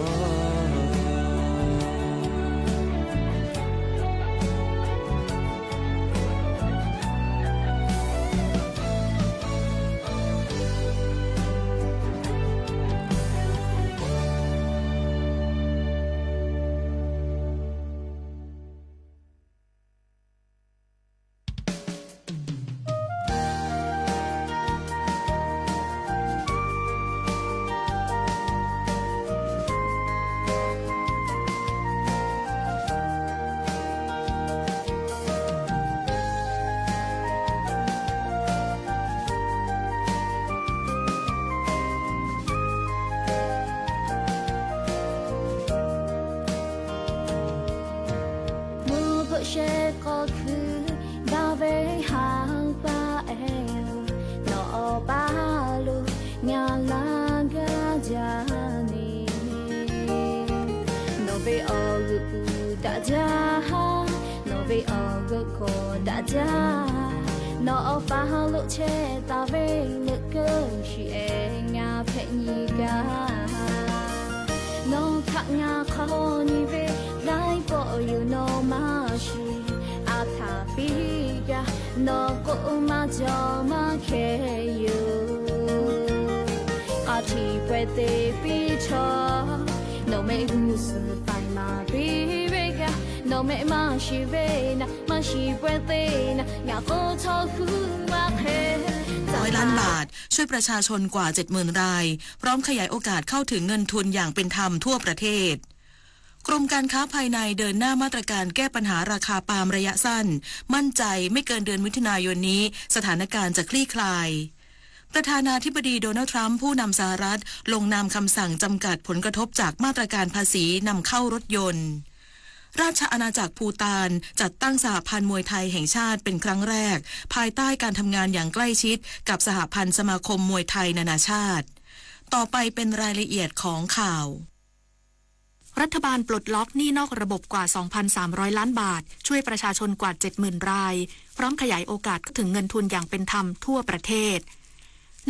Mvuhˇ hpeuꞈ sheh k'aw hkuiˉ daꞈ ve ha pa-e-oˬ, nawˬ awˬ pa lo ngaˬ laˇ gaˇ jaˇ neˬ. Nawˬ ve awˬ g'euꞈ pfuhˍ daꞈ jaˇ, nawˬ ve awˬ g'euꞈ kawˬ daꞈ jaˇ. Nawˬ awˬ pa lo chehˇ taˍ ve leuꞈ keuˆ shiˍ-ehˍ ngaˬ hpehꞈ nyi gaˇ. Nawˬ htaꞈ ngaˬ hk'aw nyi ve laiˉ pawˆ yoˬ, nawˬ maˇ shiˍ a htaꞈ piˇ gaˇ. Nawˬ k'oˆ maˇ cawˬ maˇ hkeh yoˬ. K'a htiꞈ pawehˇ te piˇ chaw, nawˬ mehˆ g'uˇ suhˍ taiˍ maˍ piˇ ve kaꞈ, nawˬ mehˆ maˇ shiˍ ve naˍ, maˇ shiˍ pawehˇ te naˍ, ngaˬ k'o chaw huˉ maˇ hk'e.ร้อยล้านบาท ช่วยประชาชนกว่า เจ็ดหมื่นราย พร้อมขยายโอกาสเข้าถึงเงินทุนอย่างเป็นธรรมทั่วประเทศ กรมการค้าภายในเดินหน้ามาตรการแก้ปัญหาราคาปาล์มระยะสั้น มั่นใจไม่เกินเดือนมิถุนายนนี้ สถานการณ์จะคลี่คลาย ประธานาธิบดีโดนัลด์ทรัมป์ ผู้นำสหรัฐ ลงนามคำสั่งจำกัดผลกระทบจากมาตรการภาษีนำเข้ารถยนต์ ราชอาณาจักรภูฏานจัดตั้งสหพันธ์มวยไทยแห่งชาติเป็นครั้งแรก ภายใต้การทำงานอย่างใกล้ชิดกับสหพันธ์สมาคมมวยไทยนานาชาติ ต่อไปเป็นรายละเอียดของข่าว รัฐบาลปลดล็อกหนี้นอกระบบกว่า สองพันสามร้อยล้านบาท ช่วยประชาชนกว่า เจ็ดหมื่นราย พร้อมขยายโอกาสเข้าถึงเงินทุนอย่างเป็นธรรมทั่วประเทศ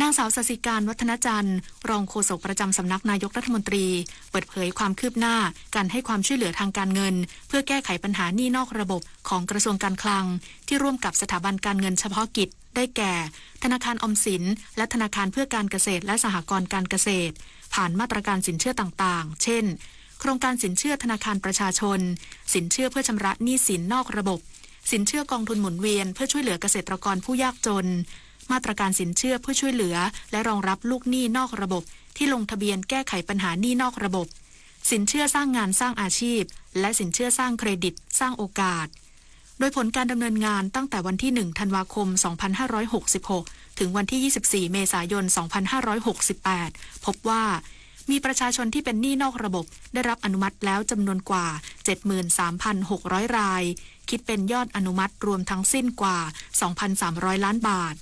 นางสาวศศิกาญ วัฒนจันทร์ รองโฆษกประจำสำนักนายกรัฐมนตรี เปิดเผยความคืบหน้าการให้ความช่วยเหลือทางการเงิน เพื่อแก้ไขปัญหาหนี้นอกระบบของกระทรวงการคลัง ที่ร่วมกับสถาบันการเงินเฉพาะกิจ ได้แก่ ธนาคารออมสิน และธนาคารเพื่อการเกษตรและสหกรณ์การเกษตร ผ่านมาตรการสินเชื่อต่างๆ เช่น โครงการสินเชื่อธนาคารประชาชน สินเชื่อเพื่อชำระหนี้สินนอกระบบ สินเชื่อกองทุนหมุนเวียนเพื่อช่วยเหลือเกษตรกรผู้ยากจน มาตรการสินเชื่อเพื่อช่วยเหลือและรองรับลูกหนี้นอกระบบที่ลงทะเบียนแก้ไขปัญหาหนี้นอกระบบ สินเชื่อสร้างงานสร้างอาชีพ และสินเชื่อสร้างเครดิตสร้างโอกาส โดยผลการดำเนินงานตั้งแต่วันที่ หนึ่ง ธันวาคม สองพันห้าร้อยหกสิบหก ถึงวันที่ ยี่สิบสี่ เมษายน สองพันห้าร้อยหกสิบแปด พบว่า มีประชาชนที่เป็นหนี้นอกระบบได้รับอนุมัติแล้วจำนวนกว่า เจ็ดหมื่นสามพันหกร้อย ราย คิดเป็นยอดอนุมัติรวมทั้งสิ้นกว่า สองพันสามร้อย ล้านบาท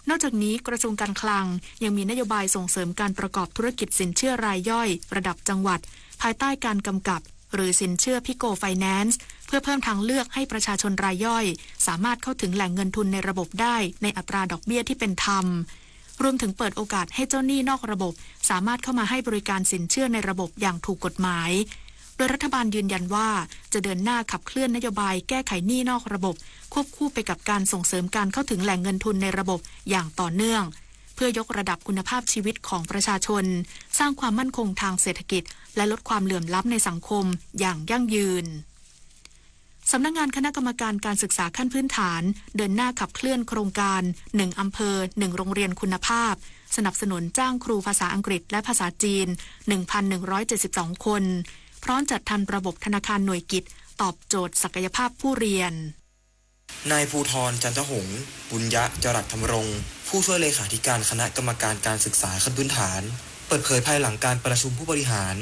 นอกจากนี้กระทรวงการคลังยังมีนโยบายส่งเสริมการประกอบธุรกิจสินเชื่อรายย่อยระดับจังหวัดภายใต้การกำกับหรือสินเชื่อ Pico Finance เพื่อเพิ่มทางเลือกให้ประชาชนรายย่อยสามารถเข้าถึงแหล่งเงินทุนในระบบได้ในอัตราดอกเบี้ยที่เป็นธรรม รวมถึงเปิดโอกาสให้เจ้าหนี้นอกระบบสามารถเข้ามาให้บริการสินเชื่อในระบบอย่างถูกกฎหมาย โดยรัฐบาลยืนยันว่าจะเดินหน้าขับเคลื่อนนโยบายแก้ไขหนี้นอกระบบควบคู่ไปกับการส่งเสริมการเข้าถึงแหล่งเงินทุนในระบบอย่างต่อเนื่อง เพื่อยกระดับคุณภาพชีวิตของประชาชน สร้างความมั่นคงทางเศรษฐกิจ และลดความเหลื่อมล้ำในสังคมอย่างยั่งยืน สำนักงานคณะกรรมการการศึกษาขั้นพื้นฐาน เดินหน้าขับเคลื่อนโครงการ หนึ่งอำเภอ หนึ่งโรงเรียนคุณภาพ สนับสนุนจ้างครูภาษาอังกฤษและภาษาจีน หนึ่งพันหนึ่งร้อยเจ็ดสิบสอง คน พร้อมจัดทำระบบธนาคารหน่วยกิต ตอบโจทย์ศักยภาพผู้เรียน นายภูธร จันทหงษ์ ปุญญะจรัสธรรมรงค์ ผู้ช่วยเลขาธิการคณะกรรมการการศึกษาขั้นพื้นฐาน เปิดเผยภายหลังการประชุมผู้บริหาร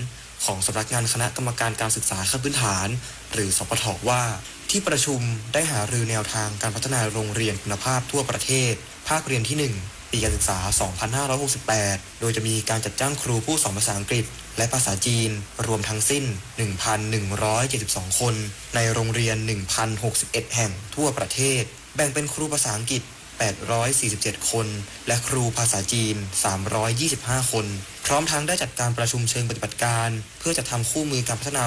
ของสำนักงานคณะกรรมการการศึกษาขั้นพื้นฐาน หรือ สปท ว่า ที่ประชุมได้หารือแนวทางการพัฒนาโรงเรียนคุณภาพทั่วประเทศ ภาคเรียนที่ หนึ่ง ปีการศึกษา สองพันห้าร้อยหกสิบแปด โดยจะมีการจัดจ้างครูผู้สอนภาษาอังกฤษ และภาษาจีน รวมทั้งสิ้น หนึ่งพันหนึ่งร้อยเจ็ดสิบสอง คน ในโรงเรียน หนึ่งพันหกสิบเอ็ด แห่งทั่วประเทศ แบ่งเป็นครูภาษาอังกฤษ แปดร้อยสี่สิบเจ็ด คน และครูภาษาจีน สามร้อยยี่สิบห้า คน พร้อมทั้งได้จัดการประชุมเชิงปฏิบัติการ เพื่อจัดทำคู่มือการพัฒนา